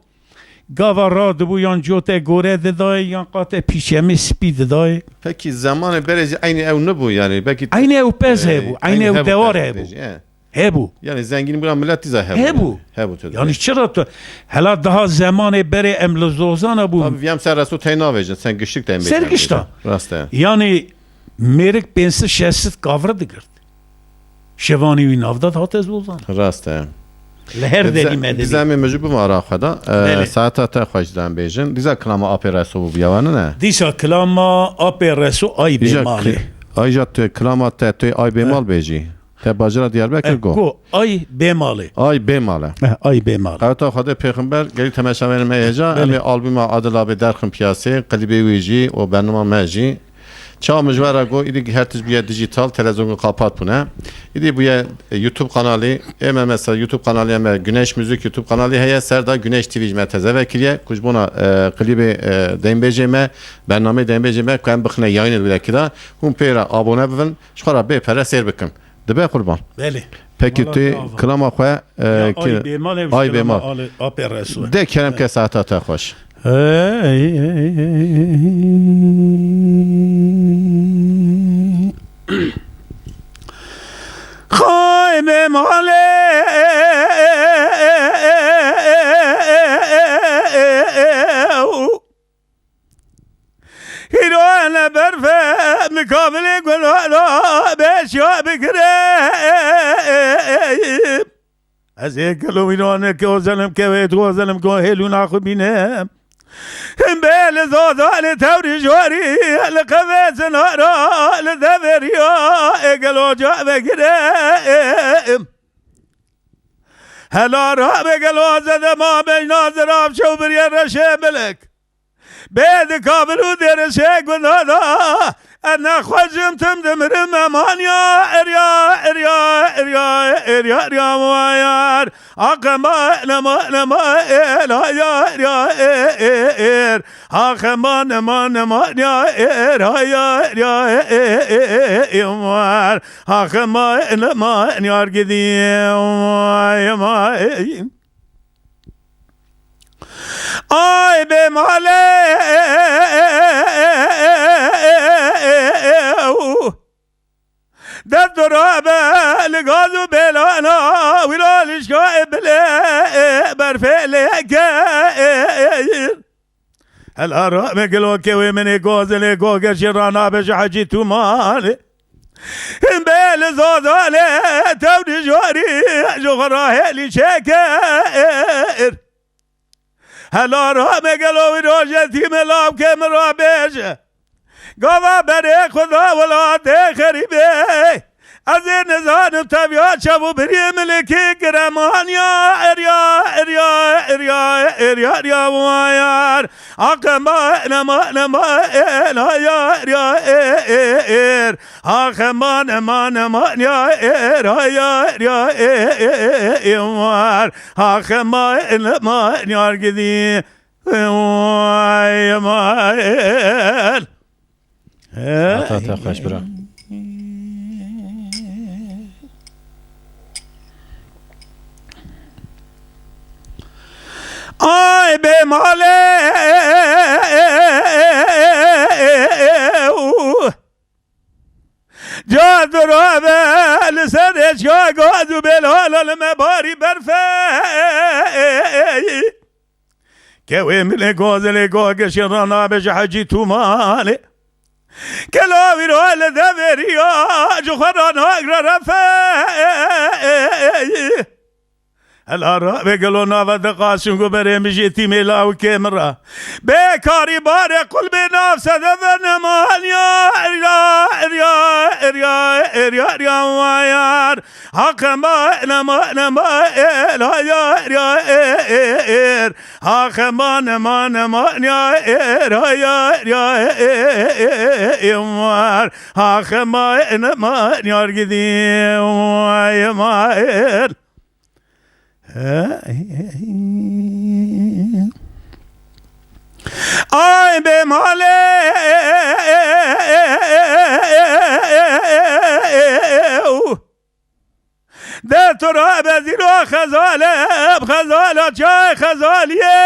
Gava radibû yan cote gore didayê yan qate pîçemê spî didayê. Pekî zemanê berê jî eynî ew nibû yanî, belkî eynî ew pez hebû, eynî ew dewar hebû. Hebû. Yanî zengînî bira milet dîza hebû. Hebû. Hebû tu. Yanî çira tu, hela daha zemanê berê em li zozana bûn. Tabii viyem ser resto tey navêjin, sen giştik te em. Ser gişta. Rast e. Yanî mêrik pênc sed şeş sed kavri digirt. Şevanî wî navda hate zozan. Rast e. Li her derî me derî. Dîza em ê mijû bim ara xwe da. Belê. Saeta te xweş dem bêjin. Dîza kilama apê Reso bû biyawanine. Dîsa kilama apê Reso ay bê malê. Ay ja tu kilama te tu ay bê mal bêjî. Te bajêra Diyarbekir Eh, got. Go, ay bê malê. Ay bê mal e. Eh, ay bê mal. Qeweta Xwedê Pêxember, gelî temaşevanên me hêja, Belê. em ê albuma Adil Abê derxin piyasê, klîbê wî jî û bernama me jî. Çawa min ji we re got, îdî her tişt bûye dijital, televîzyonê kapat bûne. Îdî bûye, e, YouTube kanalî, ê me mesela YouTube kanalê me, Güneş Müzik YouTube kanalî heye, ser de Güneş T V ji me teze vekiriye, ku ji bona, e, klîbê, e, deynbêjê me, bernameyê deynbêjê me, ku em bixine yayînê di wî de kira, hûn pê re abone bibin, ji xwe re bê pere sêr bikin. Dibe qurban. Belê. Pekî Wala tu gava. kilama xwe, e, Ya ki-, ay bê malê, ay bê mal. Apê Resul. De kerem ke saeta te xweş. Hey, hey, hey, hey, hey. Xay bê malê. Hîro ne berfe mikabilê gulala beşya bikire. Ez ê gelo wî ne ke o zelim ke wê tu o zelim ke o hêlûna xwe bîne. Him bê li zazanê tewrî jorî li qevê zinara li devêriya ê gelo ca vegire. Hela rabe gelo zede ma beyna zirav çew biriye reşê bilek. Bê di kabil û dêrişê gundada, ez nexwecim tim dimirim emanya, erya, erya, erya, erya, erya, wayar. Aqema, nema, nema, el, haya, erya, e, e, er. Aqema, nema, nema, ya, er, haya, erya, e, e, e, e, e, war. Aqema, nema, yar gidiyim, vay, vay. Ay bê malê. Dest rabe li gaz û bêlana wî ra lişka bilê berfê lê kir. Hela rabe gelo kewê min ê gazilê go gerşê ranabe ji hecî tûmalê. Him bê li zazanê tewdî jorî ji xwe rahêlî çêkir. Hela rabe gelo wî rojê tîmê lavkê min rabêje. Gava berê xwe da welatê xerîbê. Ez ê nizanim teviya çav û birî milikî giremaniya erya, erya, erya, erya, erya, wayar. Aqema, nema, nema, ela, ya, erya, e, e, er. Aqema, nema, nema, ya, eraya, erya, e, e, e, e, war. Aqema, nema, yar gidî. Vay, vay. Hata te xweş bira. Ay bê malê. Ca durabe li ser eşya gaz û bêlala li me barî berfê. Kewê min ê gozelê go geşê ranabe ji hecî tûmalê. Kela wî ra li devêriya ji xwe ra nagre refe. Hela rabe gelo nava de qaşin ku berê min jê tîmê lawikê min ra. Bê karî barê qulbê nav sedeve nemaniya erya, erya, erya, erya, erya, wayar. Haqema, nema, nema, ela, ya, ya, e, e, er. Haqema, nema, nema, ya, era, ya, ya, e, e, e, e, e, war. Haqema, nema, yar gidî, vay, vay. Ay bê malê. De tu rabe zîro xezale, xezala çay xezaliye.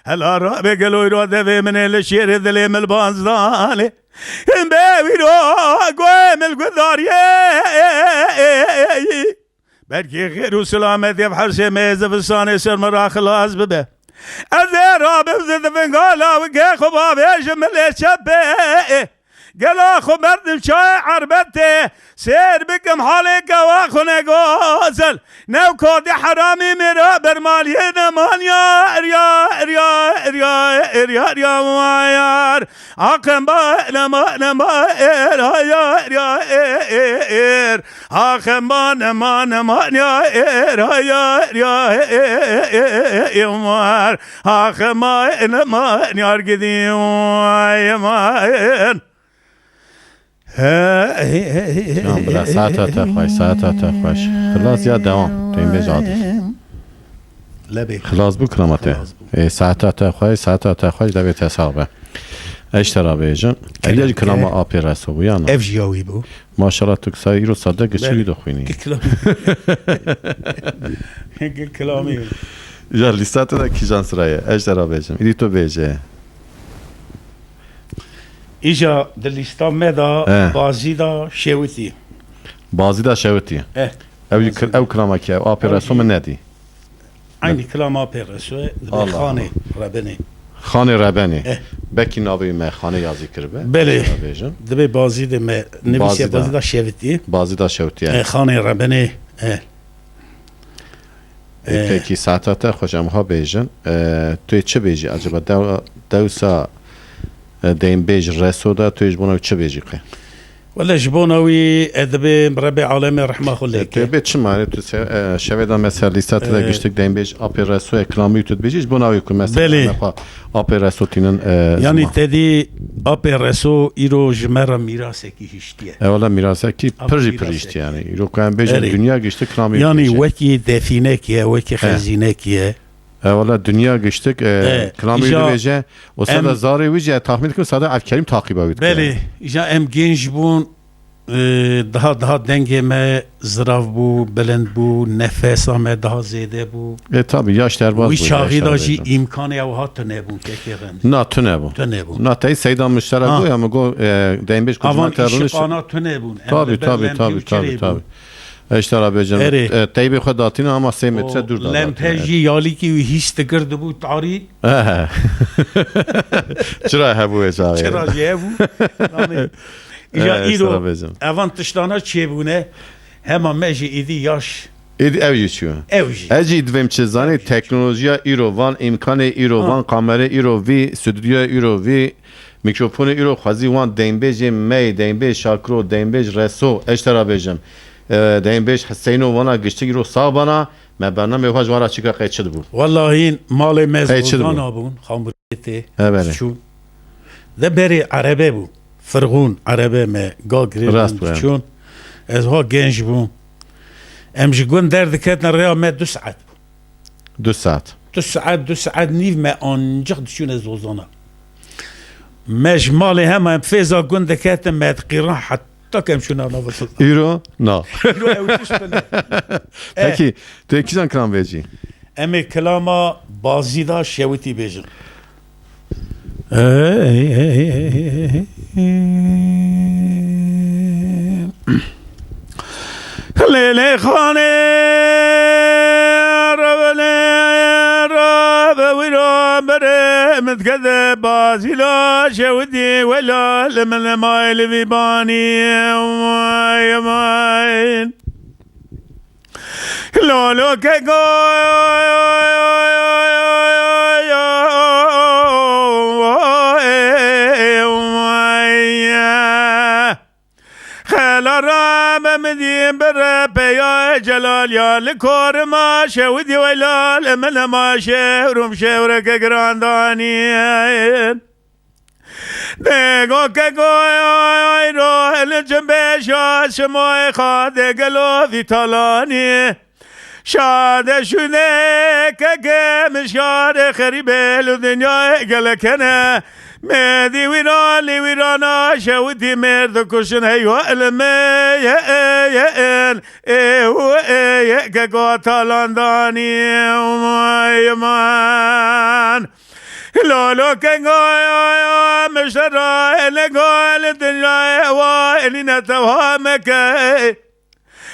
Hela rabe gelo îro devê min ê li şêrê dilê min li banzdanê. Him bê wîro guhê min li gudariyê. Belkî xêr û silametê bi hersê me yê zivistanê ser min ra xilas bibe. Ez ê rabim zi di vingala wikê xwe bavêjim min lê çepê. Gela xwe berdim çayê erbetê, sêr bikim halê kewa xwe ne gozel. New kodî heramî mêra bermaliyê neman yar, yar, yar, yar, yar, yar, yar, yar. Aqemba nema, nema, er, ha, yar, yar, er, er, er. Aqemba nema, nema, ya, er, ha, yar, yar, er, er, er, er, yar. Aqemba nema, yar, gidî, yar. He, he, he, he, Tamam, he, bira, he, saeta he, te xweş, saeta te xweş. Xilas ya dewam, tu ê bêj Adil. Lebê. Xilas bû, kirama te. Xilas bû. Ê, saeta te xweş, saeta te xweş, devê te sax be. Ez ji te re bêjim. Ev ya jî kirama Apê Reso bû, ya na? Ev jî ya wî bû. Maşallah, tu kisa îro sade giçî Belê. Wî dixwînî. Gil kilamî. Gil kilamî. Ya lîsta te de kîjan sira ye? Ez ji te re bêjim. Îdî tu bêje. Îja di lîsta me de He. Bazîda Şewitî. Bazîda Şewitî. Eh. Ew jî kir-, Bazîda. Ew kilamekî, ew Apê Ew Reso jî min nedî. Eynî kilama Apê Reso, dibê Allah Xanê Allah. Rebenê. Xanê Rebenê. Eh. Belkî navê me Xanê yazî kiribe. Belê. Şuna bêjim. Dibê Bazîdê me nivîsiye Bazîda. Bazîda Şewitî. Bazîda Şewitî, Eh, evet. Xanê Rebenê. Eh. E, E, pekî, saeta te xweş, em ha bêjin. E, tu yê çi bêjî acaba? Dew-, dewsa, e, deynbêj Reso de tu yê ji bona wî çi bêjî qe? Wele ji bona wî, e, dibê Rebê Alemê rehma xwe lê E, tu ke. Bê çi mane tu se-, e, şevê de mesela lîsta te de E, giştik deynbêj Apê Reso ye, kilamî tu dibêjî, ji bona wî ku mesela Belê. Em xwe Apê Reso tînin, e, Yanî ziman. Te dî Apê Reso îro ji me re mîrasekî hiştiye. E, wele mîrasekî Ama pir jî pir mîrasekî. Hiştiye yanî. Îro ku em bêjin Erê. Dünya giştik kilamî Yanî dibêje. Wekî defînekî ye, wekî He. Xezînekî ye. E, wele dünya giştik, e, He. Kilamî Îja dibêje. O sada em zarê wî jî, e, tahmîn dikim sada Evkerîm taqîba wî dike. Belê, îja em genç bûn, e, daha, daha dengê me zirav bû, bilind bû, nefesa me daha zêde bû. E, tabi, yaş derbaz Wî bû, çaxî yaş de jî derbaz bû. Îmkanê ew ha tune bûn, kekê Remzî. Na, tune bû. Tune bû. Na, tey Seyda Muşterek Ha. Bû, ya min got, e, deynbêj ku Avan ji me te rûnişt. Îşiqana tune bûn. Em Tabi, li ber tabi, lemkê tabi, û tabi, kirê tabi. Bûn. Ez ji te re bêjim, Erê. E, teybê xwe datîne ama sê metre O dûr de lempe datîne. Jî yalîkî wî hîs digir dibû tarî. Ehe. Çira hebû wê çaxê? Çira jî hebû. Namê. Îja Eh, îro sana bêjim. Evan tiştana çêbûne, hema me jî îdî yaş. Îdî ew jî çû. Ew jî. Ez jî divêm çi zanî, Ew jî. Teknolojiya îro, van îmkanê îro, Ha. Van kamerê îro, vî stüdyoya îro, vî mikrofonê îro, xwezî wan deynbêjê me, deynbêj Şakiro, deynbêj Reso, ez ji te re bêjim. Eh, deynbêj Heseyno vana giştik îro sax bana, me bernamê xwe ji wan re çika qey çi dibû? Wallahî malê me Qey çi dibû? Zozana bûn, xamurê tê, He, belê. Çûn. De berê erebe bû, firxûn, erebe me, ga girê Rast bûn, bû, he. Çûn. Ez ha genç bûm. Em ji gund derdiketin rêya me du saet bû. Du saet. Du saet, du saet nîv me ancaq diçûne Zozana. Me ji malê hema em fêza gund diketin, me diqîran heta ke em çûna nava Zozana. Îro? Na. Îro ew tişt tune. Eh. Pekî, tu yê kîjan kilam vêjî? Em ê kilama Bazîda Şewitî bêjin. Lêlê xanê revelê reve wîra berê min dikede bazîla şewidî wela li min li may li vî banî. Vay, vay. Lolo ke go Xela rabe min dî bire peya celal ya li korima şewidî wela li min ma şewrum şewreke girandanî. Dego ke goyro li cim beşa şimoy xade gelo vî talanî. Şade şûne ke ke min şare xerîbe li dinyayê gelekene. Me dî wîran lî wîrana şewitî mêr dikuşin heywa ilme ye ye en ê û ê ye ke go talandanî. Vay man. Lolo kenga ya, ya, miştera, ele go, ele dinya, wa, eline tevha meke.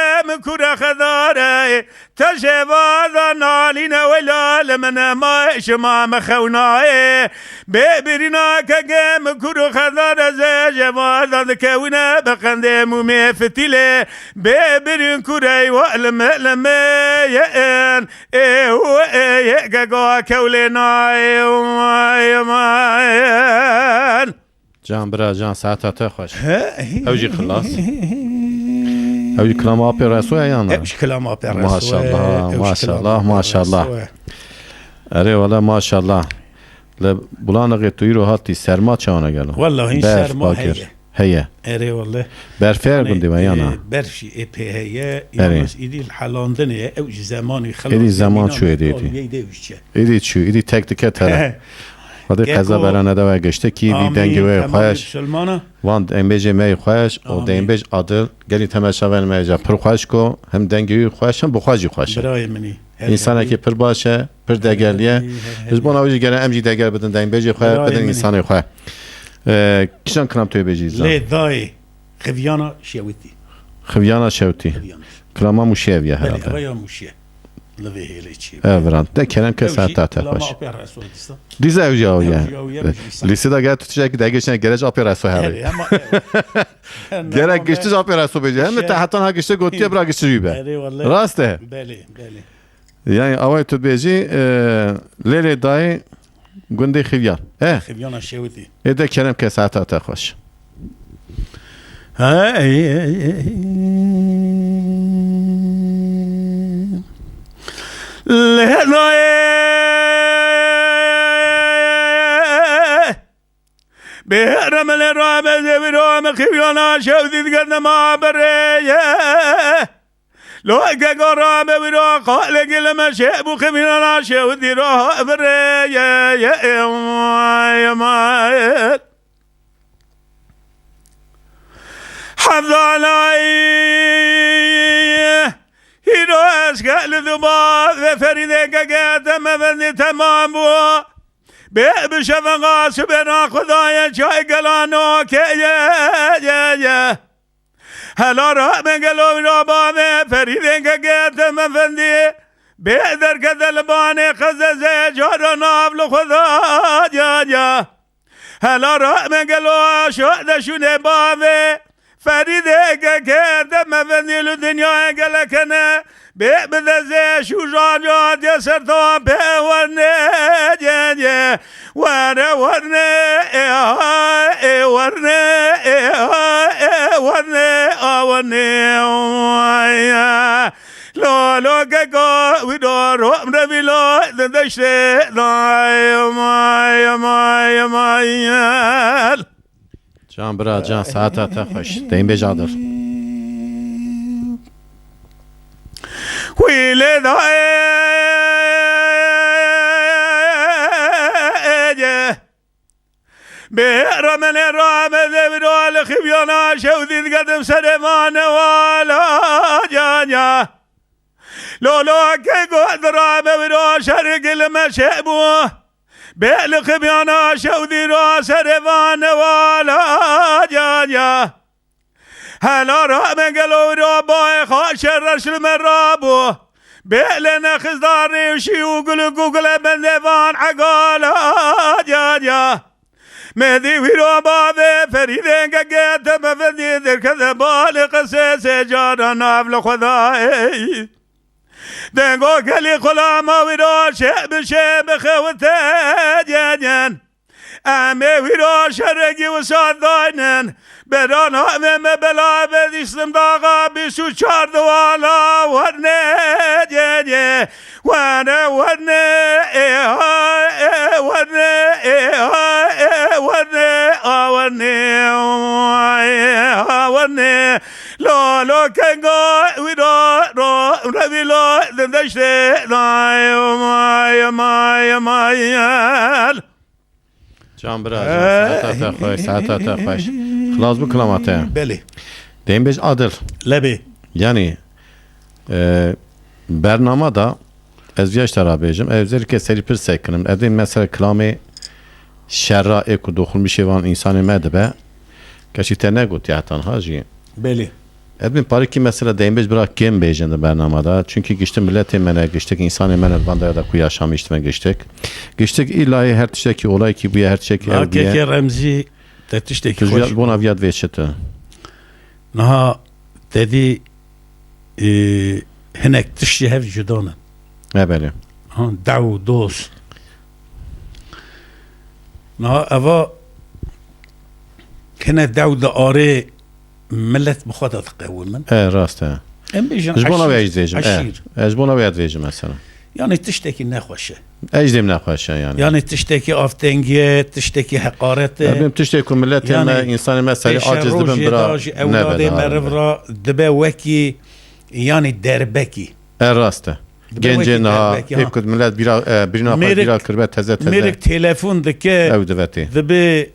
keke min kure xedare, te jêva da nalîne wela li min e ma şima min xewnayê. Bê birîna keke min kur û xedare ze jêva da dikewine bi qendê mûmê fitîlê. Bê birîn kurey wa li min, li min yên. Ê û ê yê gega kewlê nayê. Can bira, can, saeta te xweş. Ew jî xilas. Ew jî kilama Apê Reso ye yan na? Ew jî kilama Apê Reso ye. Maşallah, maşallah, maşallah. Erê wele maşallah. Li Bulanixê tu îro hatî, serma çawan e gelo? Wella hîn serma heye. Heye. Erê wele. Berfê her gundê me yana? E, berf jî ê pê heye. Erê. Yalnız îdî li helandinê ye. Ew jî zemanî xilas. Êdî zeman çû êdî. Êdî çû, êdî tek dike tere. Xwedê qeza berane de we giştikî, vî dengê we xweş. Van dengbêjê me yê xweş, o dengbêj Adil, gelî temeşavanê me jî pir xweş ko, hem dengê wî xweş, hem bi xwe jî xweş e. Birayê min î. Însanekî pir baş e, pir degel ye. Ji bona wî jî gere em jî degel bidin dengbêjê xwe, bidin însanê xwe. E, kîjan kilam tu yê bêjî zan? Lê dayê Xivyana Şewitî. Xivyana Şewitî. Xivyana Şewitî. Kilama Mûşê ev ye herhalde. Belê, ev ya Mûşê. Li vê hêlê çê. Ev ran. De kerem ke saeta te xweş. Dîza ew jî ew ye. Lîsê de gel tu tiştekî degêşine gerek Apê Reso herê. Gerek giştiş Apê Reso bêje. Hem te hetan ha giştê gotiye bira giştiş wî be. Rast e? Belê, belê. Yani away tu bêjî, e, lêlê dayê gundê Xivyan. He. Xivyana Şewitî. Ê de kerem ke saeta te xweş. Hey, hey, hey. Lê dayê bêhre min lê rabe zevîra min Xivyana Şewitî dike dema birê ye. Lo eke gora be wîra qalê gilime şê bû Xivyana Şewitî ra birê ye, ye, ye, ye, ye. Hevdalay, hîro ez geldim ba ve Ferîdê keke te mevendî temam bû. Bê bi şefeqa sibêra Xwedayê çay gelano ke ye, ye, ye. Hela ra me gelo ra bavê Ferîdê keke te mevendî. Bê derkete li banê qezeze cara nav li Xwedayê ya. Hela ra me gelo aşa de şûnê bavê Ferîdê keke te mevendî li dinyayê gelek hene. Bê bide zê şûja ca diye ser ta pê werne ye, ye. Were werne, e, ha, e, werne, e, ha, e, werne, a, werne, ay, a. Lo, lo, ke ko, wi do, ro, mre, vi, lo, de, de, şte, do, ay, may, may, may, ay. Can bira, can, saeta te xweş. Deyim bêj Adil. Wî lê dayê Bê remenê rame de viro li xiviyana şew dî digedim serê vane wala canya. Lolo ke got rame viro şergil me şebû. Bê li xiviyana şew dî ra serê vane wala canya. Hela ra me gelo ro bayê xaşe reş li me rabû. Bê lê nexizda rêwşî û gul û gugule bendê van egala canya. Me dî wî ro bavê Ferîdê gege te me vindî derkeve balê qesê sê cara nav li xwe da ey. Dengo gelî xulama wî ro şê bi şê bixewite cenya. Em ê wî ra şerekî wisa daynin. Berana me me bela be dîstim daxa bîst û çar di wala werne cê cê. Werne, werne, ê ha, ê, werne, ê ha, ê, werne, a werne, ê ha, werne. Lo, lo, kenga wî ra, ra, revî la, dindeştê, nay, may, may, may. Can bira, can, saeta te xweş, saeta te xweş. Xilas bû kilama te. Belê. Deyim bêj Adil. Lebê. Yanî, e, bernama da ez viya ji te ra bêjim. Ez zêrke serî pirsek kinim. Ez dê mesela kilamê şerra ê ku doxulmişê van însanê me dibe. Keşî te negotiye hetan ha jî. Belê. Ez bin parikî mesela deyim bêj bira kêm bêjin di bernama da. Çünkü giştin milletê me ne, giştik însanê me ne, van daya da ku yaşamış me giştik. Giştik îlayê her tiştekî olayekî bûye, her tiştekî ew bûye. Kekê Remzî te tiştekî Tu xweş ji bona viyat vê çi tu? Niha te dî, e, hinek tişt ji hev cuda ne. E, belê. Ha, dew, doz. Niha eva hine dew di arê millet bi xwe de diqewimin. E, rast e. Em bêjin Ji bona wê eşîr, ez dibêjim, e. Eşîr. E, ji bona wê ez dibêjim mesela. Yani tiştekî nexweş e. Ez dê nexweş e yani. Yani tiştekî avtengî ye, tiştekî heqaret e. Ya, bim tiştekî ku milletê Yani me, însanê me serî pêşe aciz dibin rojê bira da ji nebe ewladê daha meriv bira. Ra dibe wekî, yani derbekî. E, rast e. Dibe Gencê wekî niha, derbekî, ha. Ê ku millet bira, e, birîna xwe Mêrik, bira kiribe teze teze. Mêrik telefon dike, Ew divetê. Dibe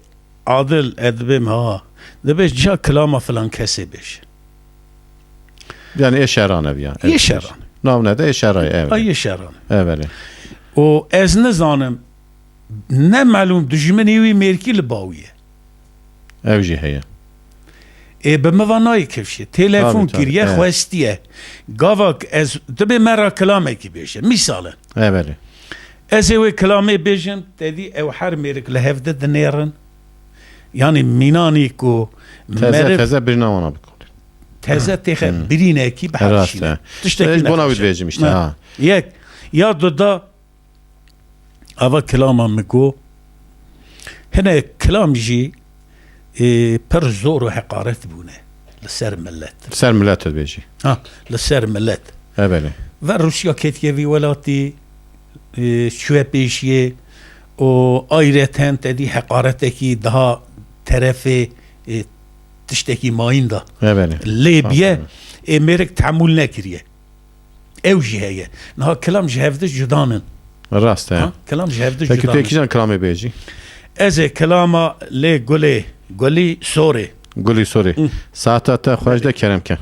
Adil, e, dibe ha. Dibe ca kilama filan kesê bêje. Yani ê şeran ev ya. Ê şeran. Nav ne de ê şeray ev. Ay ê şeran. Ev e. Û ez nizanim, ne melûm dijminê wî mêrkî li bawî ye. Ew jî heye. Ê bi min va nayê kifşê. Telefon Tabii, tabii, kiriye, evet. Xwestiye. Gavak ez, tu bê me ra kilamekî bêje. Mîsal e. Evet. Ez ê wê kilamê bêjim, te dî ew her mêrik li hev de dinêrin. Yani mînanî ku Teze, meriv teze birîna wana bikolî. Teze têxe Hmm. birînekî bi hev Rast şîne. e. Tiştekî Ez bona nexweş e. wî dibêjim işte, Ha. ha. Yek. Ya du da Ava kilama min got, hinek kilam jî, ê, pir zor û heqaret bûne li ser millet. Ser millet dibêjî. Ha, li ser millet. E, belê. Ve Rûsya ketiye vî welatî, ê, çûye pêşiyê û ayreten te dî heqaretekî daha terefê, ê, tiştekî mayîn da. E, belê. Lê biye, Aferin. ê, mêrik tehemûl nekiriye. Ew jî heye. Niha kilam ji hevdi cudan in. Rast e. Ha? Kilam ji hevdi Peki cudan tu in. Kîjan kilamê bêjî? Ez ê kilama lê gulê, gulî sorê. Gulî sorê. Hı. Saeta te xweş de kerem ke.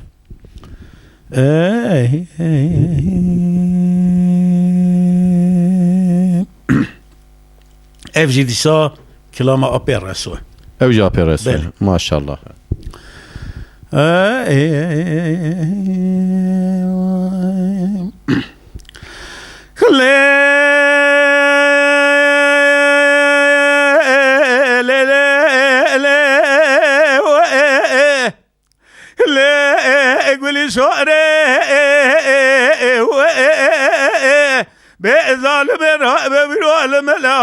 Ey, ey, ey, ey. Ev jî dîsa kilama Apê Reso. Ew jî Apê Reso. Belê. Maşallah. Lê, lê, lê, lê, lê, Lê gulî şorê, bê zalimê ra, bê wîro li me le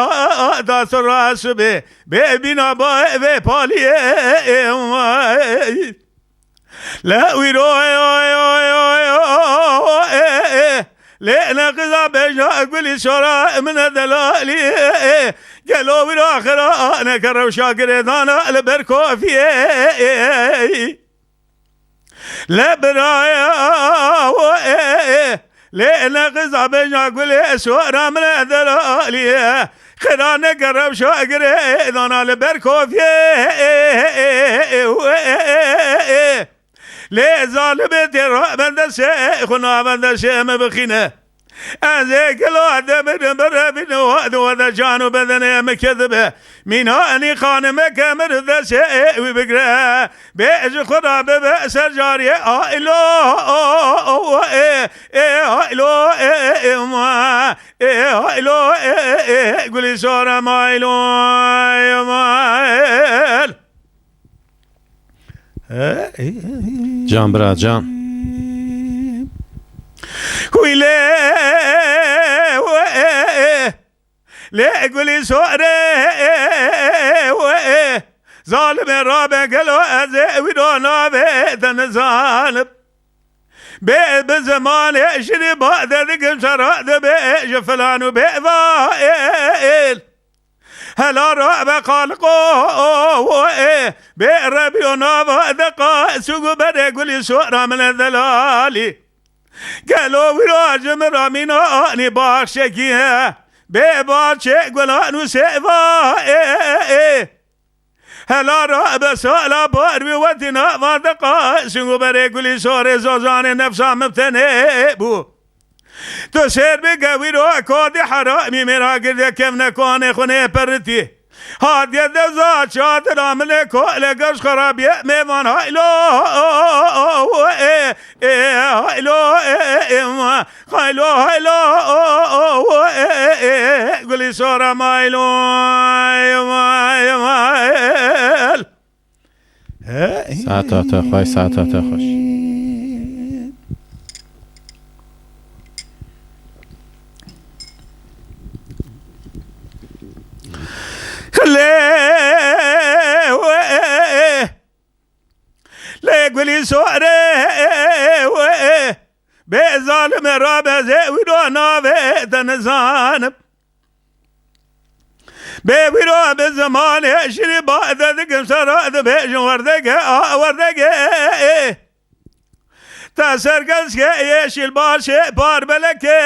da sora şibê, bê bîna ba vê paliyê. Le wîro, Lê ne qiza bêjna gulî sora min e delalî. Gelo wîra xira neke rewşa girêdana li ber kofiyê. Le biraya we, lê ne qiza bêjna gulê sora min e delalî. Xira neke rewşa girêdana li ber kofiyê. Lê zalimê tê ra bende se xwe navende se me bixîne. Ez ê gelo demirim birevînim, di we de can û bedenê min ketibe. Mîna enî xanimeke min destê wî bigire. Bê ji xwe re bibe ser cariyê. Haylo, ê, ê, haylo, ê, ê, ma, ê, haylo, ê, ê, ê, gulî sora maylo, ê, ma, ê. Can bira, can. Hûy lê we, lê gulî sore we. Zalimê rabe gelo ez ê wî do navê te nizanim. Bê bi zimanê şirî bade dikim sera dibe ji filan û bê va êl. Hela rabe Xaliqo, ê, bê Rebî û nava deqa sûg û berê gulî sora min e delalî. Gelo wîra ji min ra mîna anî baxşekî he. Bê baxçê gulan û sêva, ê, ê, ê. Hela rabe sala bar wî wetî nava deqa sûg û berê gulî sorê zozanê nefsa min tenê bû. Tu sêr bike wîro kodî heramî mêra girde kevne konê xwe nêperitî. Hatiye deza çadira min ê kole geş xerabiye mêvan haylo, ê, ê, haylo, ê, ê, ma, haylo, haylo, ê, ê, gulî sora maylo, ê, ma, ê, ma, ê, el. Saeta te xweş, saeta te xweş. Lê we, lê gulî sore we, bê zalimê rabeze wî do navê te nizanim. Bê wîro bi zimanê şirî bade dikim sera dibêjin werdege, a werdege. Te sergezge yeşil başê par beleke.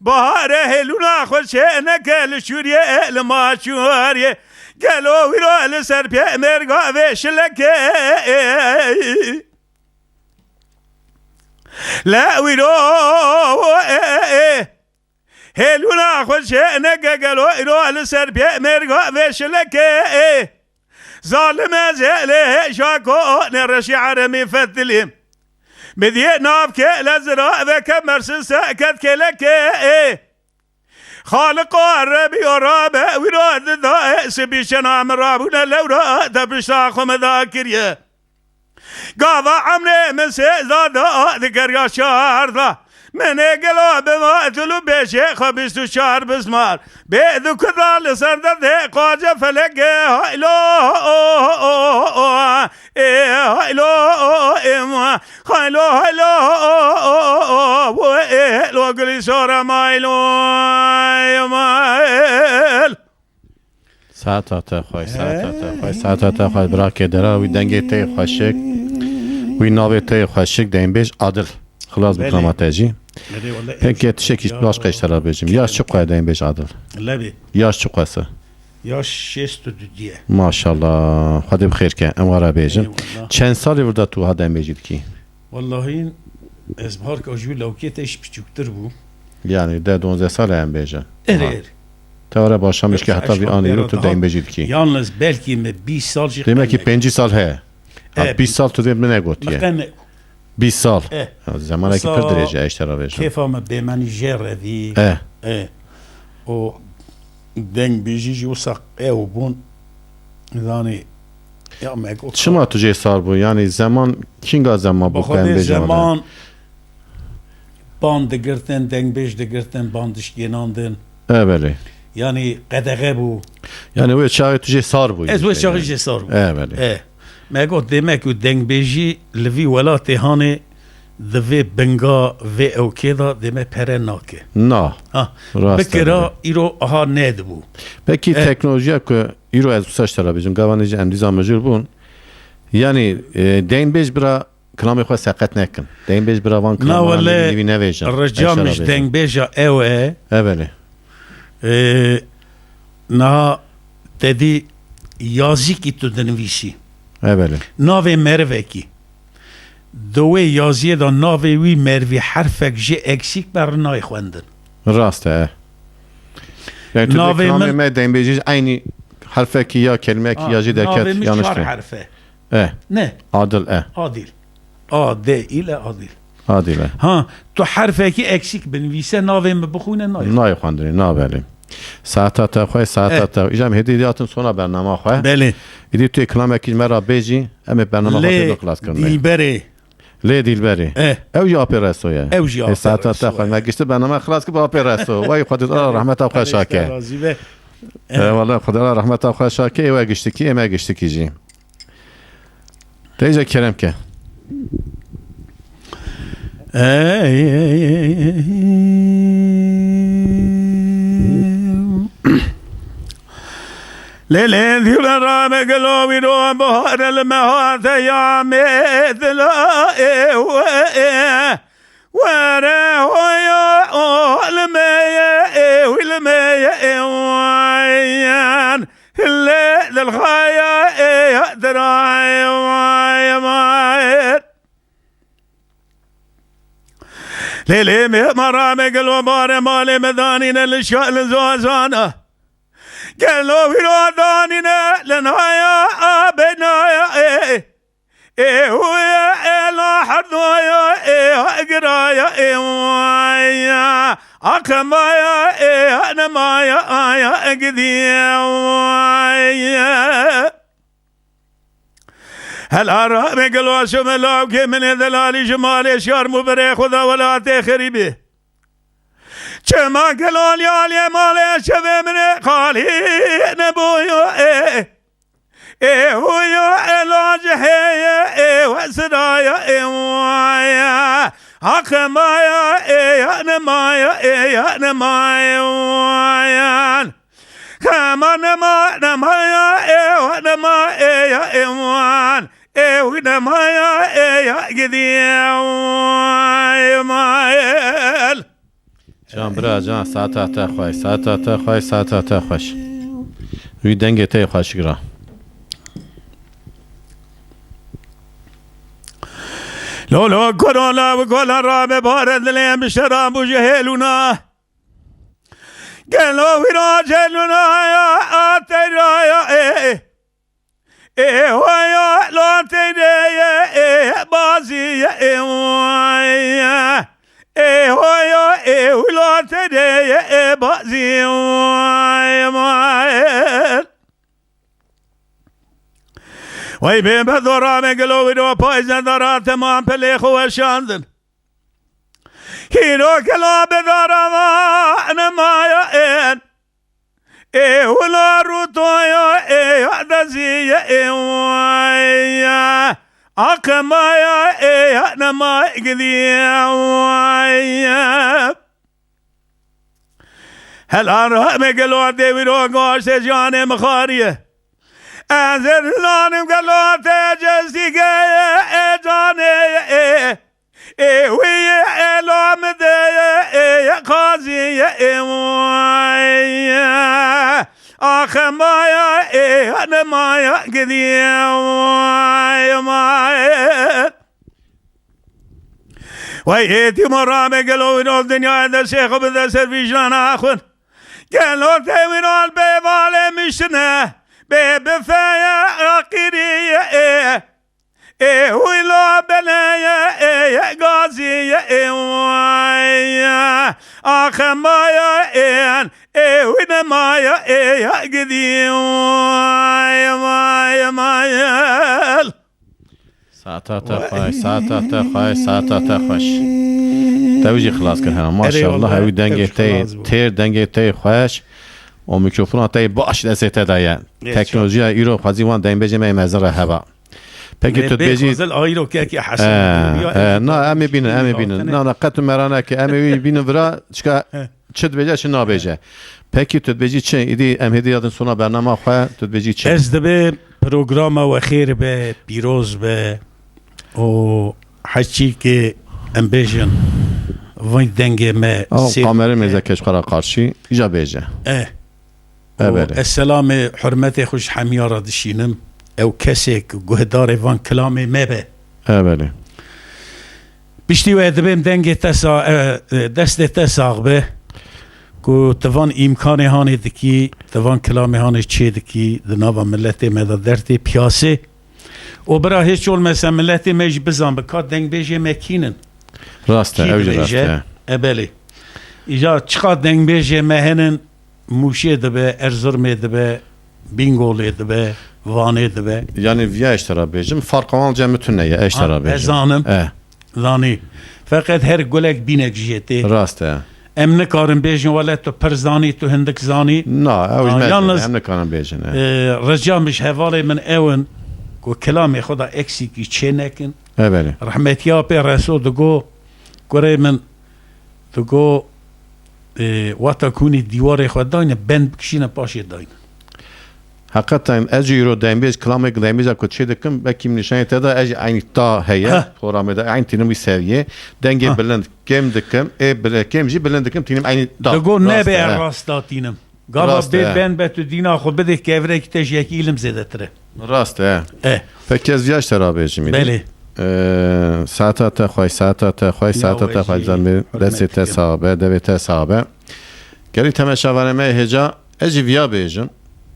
Baharê hêlûna xwe çê neke li şûriyê li maçûriyê. Gelo wîro li ser pê mêrga vê şileke. Le wîro Hêlûna xwe çê neke gelo îro li ser pê mêrga vê şilekê. Zalim ez ê lê hêşa ko ne reşî eremî fetilî. Bidiyê navkê le zira veke mersin se ket kêlekê. Xaliqo Rebî o rabe wîro dida sibî şena min rabûne lewra te pişta xwe me da kiriye. Gava emrê min sêzda da, digeriya şarda. Min ê gelo bima, tu lu bêşê xwe bîst û çar bizmar. Bê du kuda li ser derdê qace felekê, haylo, ê, haylo, ê, ma, haylo, haylo, ê, lo gilî sora maylo, ê, ma, ê. Saeta te xweş, saeta te xweş, saeta te xweş, birakê dera wî dengê te yê xweşik, wî navê te yê xweşik, deynbêj Adil. Xilas bi Belê. Kilama te jî. Belê, wele Peki ev tiştekî ya baş qeş te re bêjim. Yaş çi qe deynbêj Adil? Lebê. Yaş çi qese? Yaş şêst û du diye. Maşallah. Xwedê bi xêr ke. Em wara bêjin. Eyvallah. Çend salê vir de tu ha deynbêjî dikî? Wallahî ez baharka jû lewkê te jî piçûktir bû. Yani de donzdeh sal em bêje. Erê, Ha. erê. Te were başlamış ki heta vî anî tu deynbêjî dikî. Yalnız belkî me bîst sal jî Demek ki qemek. Pêncî sal he. Ha, E, bîst sal tu vê min negotiye. Me qemek. Bîst sal. E. Ha, zemanekî pir dirêj e, eşte ra vêje. Kêfa me bêmenî jê revî. E. E. O dengbêjî jî wisa ew bûn. Zanî ya me got. Çima tu jê sar bû? Yani zeman, kînga zeman bû Bi Xwedê dengbêja me? Zeman ban digirtin, dengbêj digirtin, ban dişkênandin. E, belê. Yanî qedexe bû. Yani wê çaxê tu jê sar bûyî. Ez wê çaxê jê sar bûm. E, belê. E. Me got, demek ku dengbêjî li vî welatê hanê Di vê binga vê ewkê de dê me pere nake. Na. Ha, Rast e, bikira belê. Îro aha nedibû. Belkî Eh. teknolojiya ku îro ez wisa ji te re bêjim, gava nêjî em dîsa mijûl bûn. Yanî, e, deynbêj bira kilamê xwe seqet nekin. Deynbêj bira van Na kilaman wele, nivî nevêjin. Rica Eşara min ji bêjin. dengbêja ew e. E, belê. E, niha te dî yazîkî tu dinivîsî. E, belê. Navê merivekî. Di wê yaziyê de navê wî merivî herfek jê eksîk be, re nayê xwendin. Rast e. Yani tu Navê dê kilamê min me deynbêjî eynî herfekî ya kelimekî Ha, ya jî navê deket min yanlış çar değil. herf e. E. Ne? Adil e. Adil. A, D, il e, Adil. Adil e. Ha, tu herfekî eksîk binivîse navê min bixwîne nayê. Nayê xwendinê, na belê. Saeta te xwe, saeta Eh. te. Îja em hêdî diyatin sona bernama xwe. Belê. Îdî tu yê kilamekî ji me re bêjî, em ê bernama xwe Lê tê bixilas kirin. Dilberê. Lê Dilberê. Eh. Ew jî apê reso ye. Ew jî Ê, apê saeta reso te xwe. ye. Me giştî bernama xilas kir bi apê reso. Wey Xwedê te rahmeta xwe Xwedê şake. razî be. Eh, wala Xwedê rahmeta xwe şake, ê we giştikî, ê me giştikî jî. Teyze kerem ke. Ey, ey, ey, ey, ey. Lê, lê, dî me rame gelo wî ro bahar li me hate ya me dila ê we. Were hoya olmeye ewilmeye ewan. Hille dilxaya eya diraye vay vay. Lê lê me mara me gelo bare malê me danîne li şa li zazana. Gelo wî ra danîne li naya abenaya e. Ê huya ê la herdoya ê ha giraya ê waya. Akemaya ê ha nemaya aya gidiye waya. Hela ra me gelo şume lawkê min ê delalî ji malê şarm û berê xwe da welatê xerîbê. Çima gelal ya lê malê şevê min ê xalî nebûyo ê. Ê huya ê laciheye ê wesiraya ê waya. Haqemaya ê ya nemaya ê ya nemaya wayan. Kema nema nemaya ê wa nema ê ya ê wan. Ê wî nemaya ê ya gidiye way mayel. Can bira can, saeta te xweş, saeta te xweş, saeta te xweş. Wî dengê te xweş gira. Lolo korola û gola rabe bare dilê em şera bû ji hêlûna. Gelo wî ra celûna ya atera ya ê. Ê hoya lo têdeye ê bazîye ê waya. Ê hoya ê wilo têdeye ê bazîye way way. Wey bê bedora me gelo wî do payze dara temam pelê xwe weşandin. Hîro kela bedara va nemaya ên. Ê wila rûtoya ê ya dezîye ê waya. Aqemaya ê ya nema gidiye waya. Helan rahme gelo dê wî ro goştê canê mixariye. Ez ê dizanim gelo te cezîgeye ê canê ê. Ê wî ye ê la min de ye ê ye qazî ye ê waya. Axemaya ê ya nemaya gidiye way may. Way ê tîmo rame gelo wî nol dinyaya de şêxo bide ser vîjana xwin. Gelo te wî nol bê valê mişine bê bifeye aqîriye ê. Ê wî la beleye ê ye gazî ye ê waya. Axemaya ê yan ê wî nemaya ê ya gidî way way mayel. Saeta te xweş, saeta te xweş, saeta te xweş. Te wî jî xilas kir hema. Erê Maşallah, wallah, ew dengê ew jî te xilas bû. Têr, dengê te xweş. O mikrofona te baş destê te de ye. Yes, Teknolojiya îro xwezî wan dengbêjê me ê mezin re heba. Pekî tu dibêjî. Xwezil ayîrokekî Hesen. E, e, na, em ê bînin, em ê bînin. Na, na, qet û meraneke, em ê wî bînin vira, çika çi dibêje, çi nabêje. Pekî tu dibêjî çi? Îdî em hêdî yadin sona bernama xwe, tu dibêjî çi? Ez dibê programa we xêr be, pîroz be û heçîkê em bêjin vî dengê me. Ew sêr kamerê mêze keş xwe ra qarşî, îja bêje. E. E, belê. Ez selamê hurmetê xwe ji hemiya re dişînim. Ew kesê ku guhdarê van kilamê me be. E, belê. Piştî wê dibêm dengê te sa-, e, e, destê te sax be. Ku tu van îmkanê hanê dikî, tu van kilamê hanê çê dikî, di nava miletê me de dertê piyasê. Û bira hêç olmese miletê me jî bizan bi ka dengbêjê me kînin. Rast e, ew jî rast e. E, belê. Îca çiqa dengbêjê me henin, Mûşê dibe, Erzirmê dibe, Bîngolê dibe, Vanê dibe. Yanî viya eştera bêjim, farqa wan cem tune ye, eştera bêjim. Ha, ez zanim. E. Zanî. Feqet her gulek bînek jê tê. Rast e. Em nikarin bêjin, wele tu pir zanî, tu hindik zanî. Na, ew jî mezin e, yalnız, em nikarin bêjin, e. E, rica min ji hevalê min ew in ku kilamê xwe da eksîkî çê nekin. E, belê. Rehmetiya pê Reso digo, kurê min, digo, e, wata ku hûnî dîwarê xwe dayne, bend bikişîne paşê dayne. Heqeten ez jî îro dengbêj, kilamek dengbêja ku çê dikim, belkî min nîşanê te da, ez jî eynî ta heye, programê de eynî tînim wî seviyê. Dengê bilind kêm dikim, ê bile-, kêm jî bilind dikim, tînim eynî da. Digo nebe, ez rast da tînim. Gava bê ben be tu dîna xwe bidê kevrekî te ji yekî îlim zêdetir e. Rast e. E. Peki ez viya ji te ra bêjim îdî. Belê. E, saeta te xweş, saeta te xweş, saeta te xweş, zanbê destê te sax be, devê te sax be. Gelî temeşavanê me hêca, ez jî viya bêjim.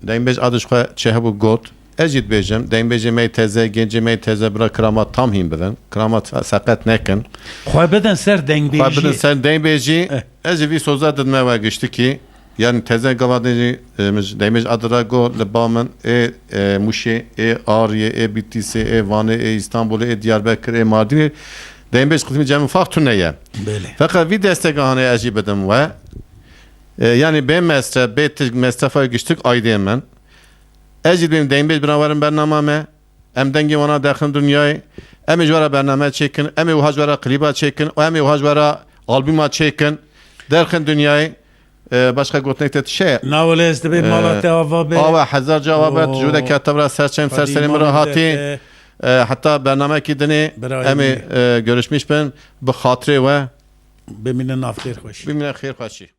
Dengbêj adiş xwe çi hebû got. Ez jî dibêjim, dengbêjê me yê teze, gencê me yê teze, bira kiramat tam hîn bidin. Kiramat seqet nekin. Xwe bidin ser dengbêjî. Xwe bidin ser dengbêjî. Eh. Ez jî vî soza didime we giştikî. Yanî teze gava dengbêjî, e, min ji dengbêj adira got li ba min ê, e, Mûşê, ê Ariyê, ê Bitîsê, ê Vanê, ê Îstanbulê, ê Diyarbekirê, ê Mardînê. Dengbêj qismî cem fax tune ye. Belê. Feqet vî destega hanê ez jî bidim we. E, yanî bê mesref, bê tişk, mesrefa giştik aydê min. Ez jî dibêm dengbêj bira werin bernama me. Em dengê wana derxin dinyayê. Em ê ji we re bername çêkin. Em ê wiha ji we re klîba çêkin. Û em ê wiha ji we re albûma çêkin. Derxin dinyayê. E, başqa gotinek te tişe? Na wele ez dibê mala te ava be. Awe hezar ca ava be. Tu ji wê de kete bira ser çem, ser serê min re hatî. E, heta bernamekî dinê em ê, e, görüşmîş bin. Bi xatirê we. Bimîne nav xêr xweşî. Bimîne xêr xweşî.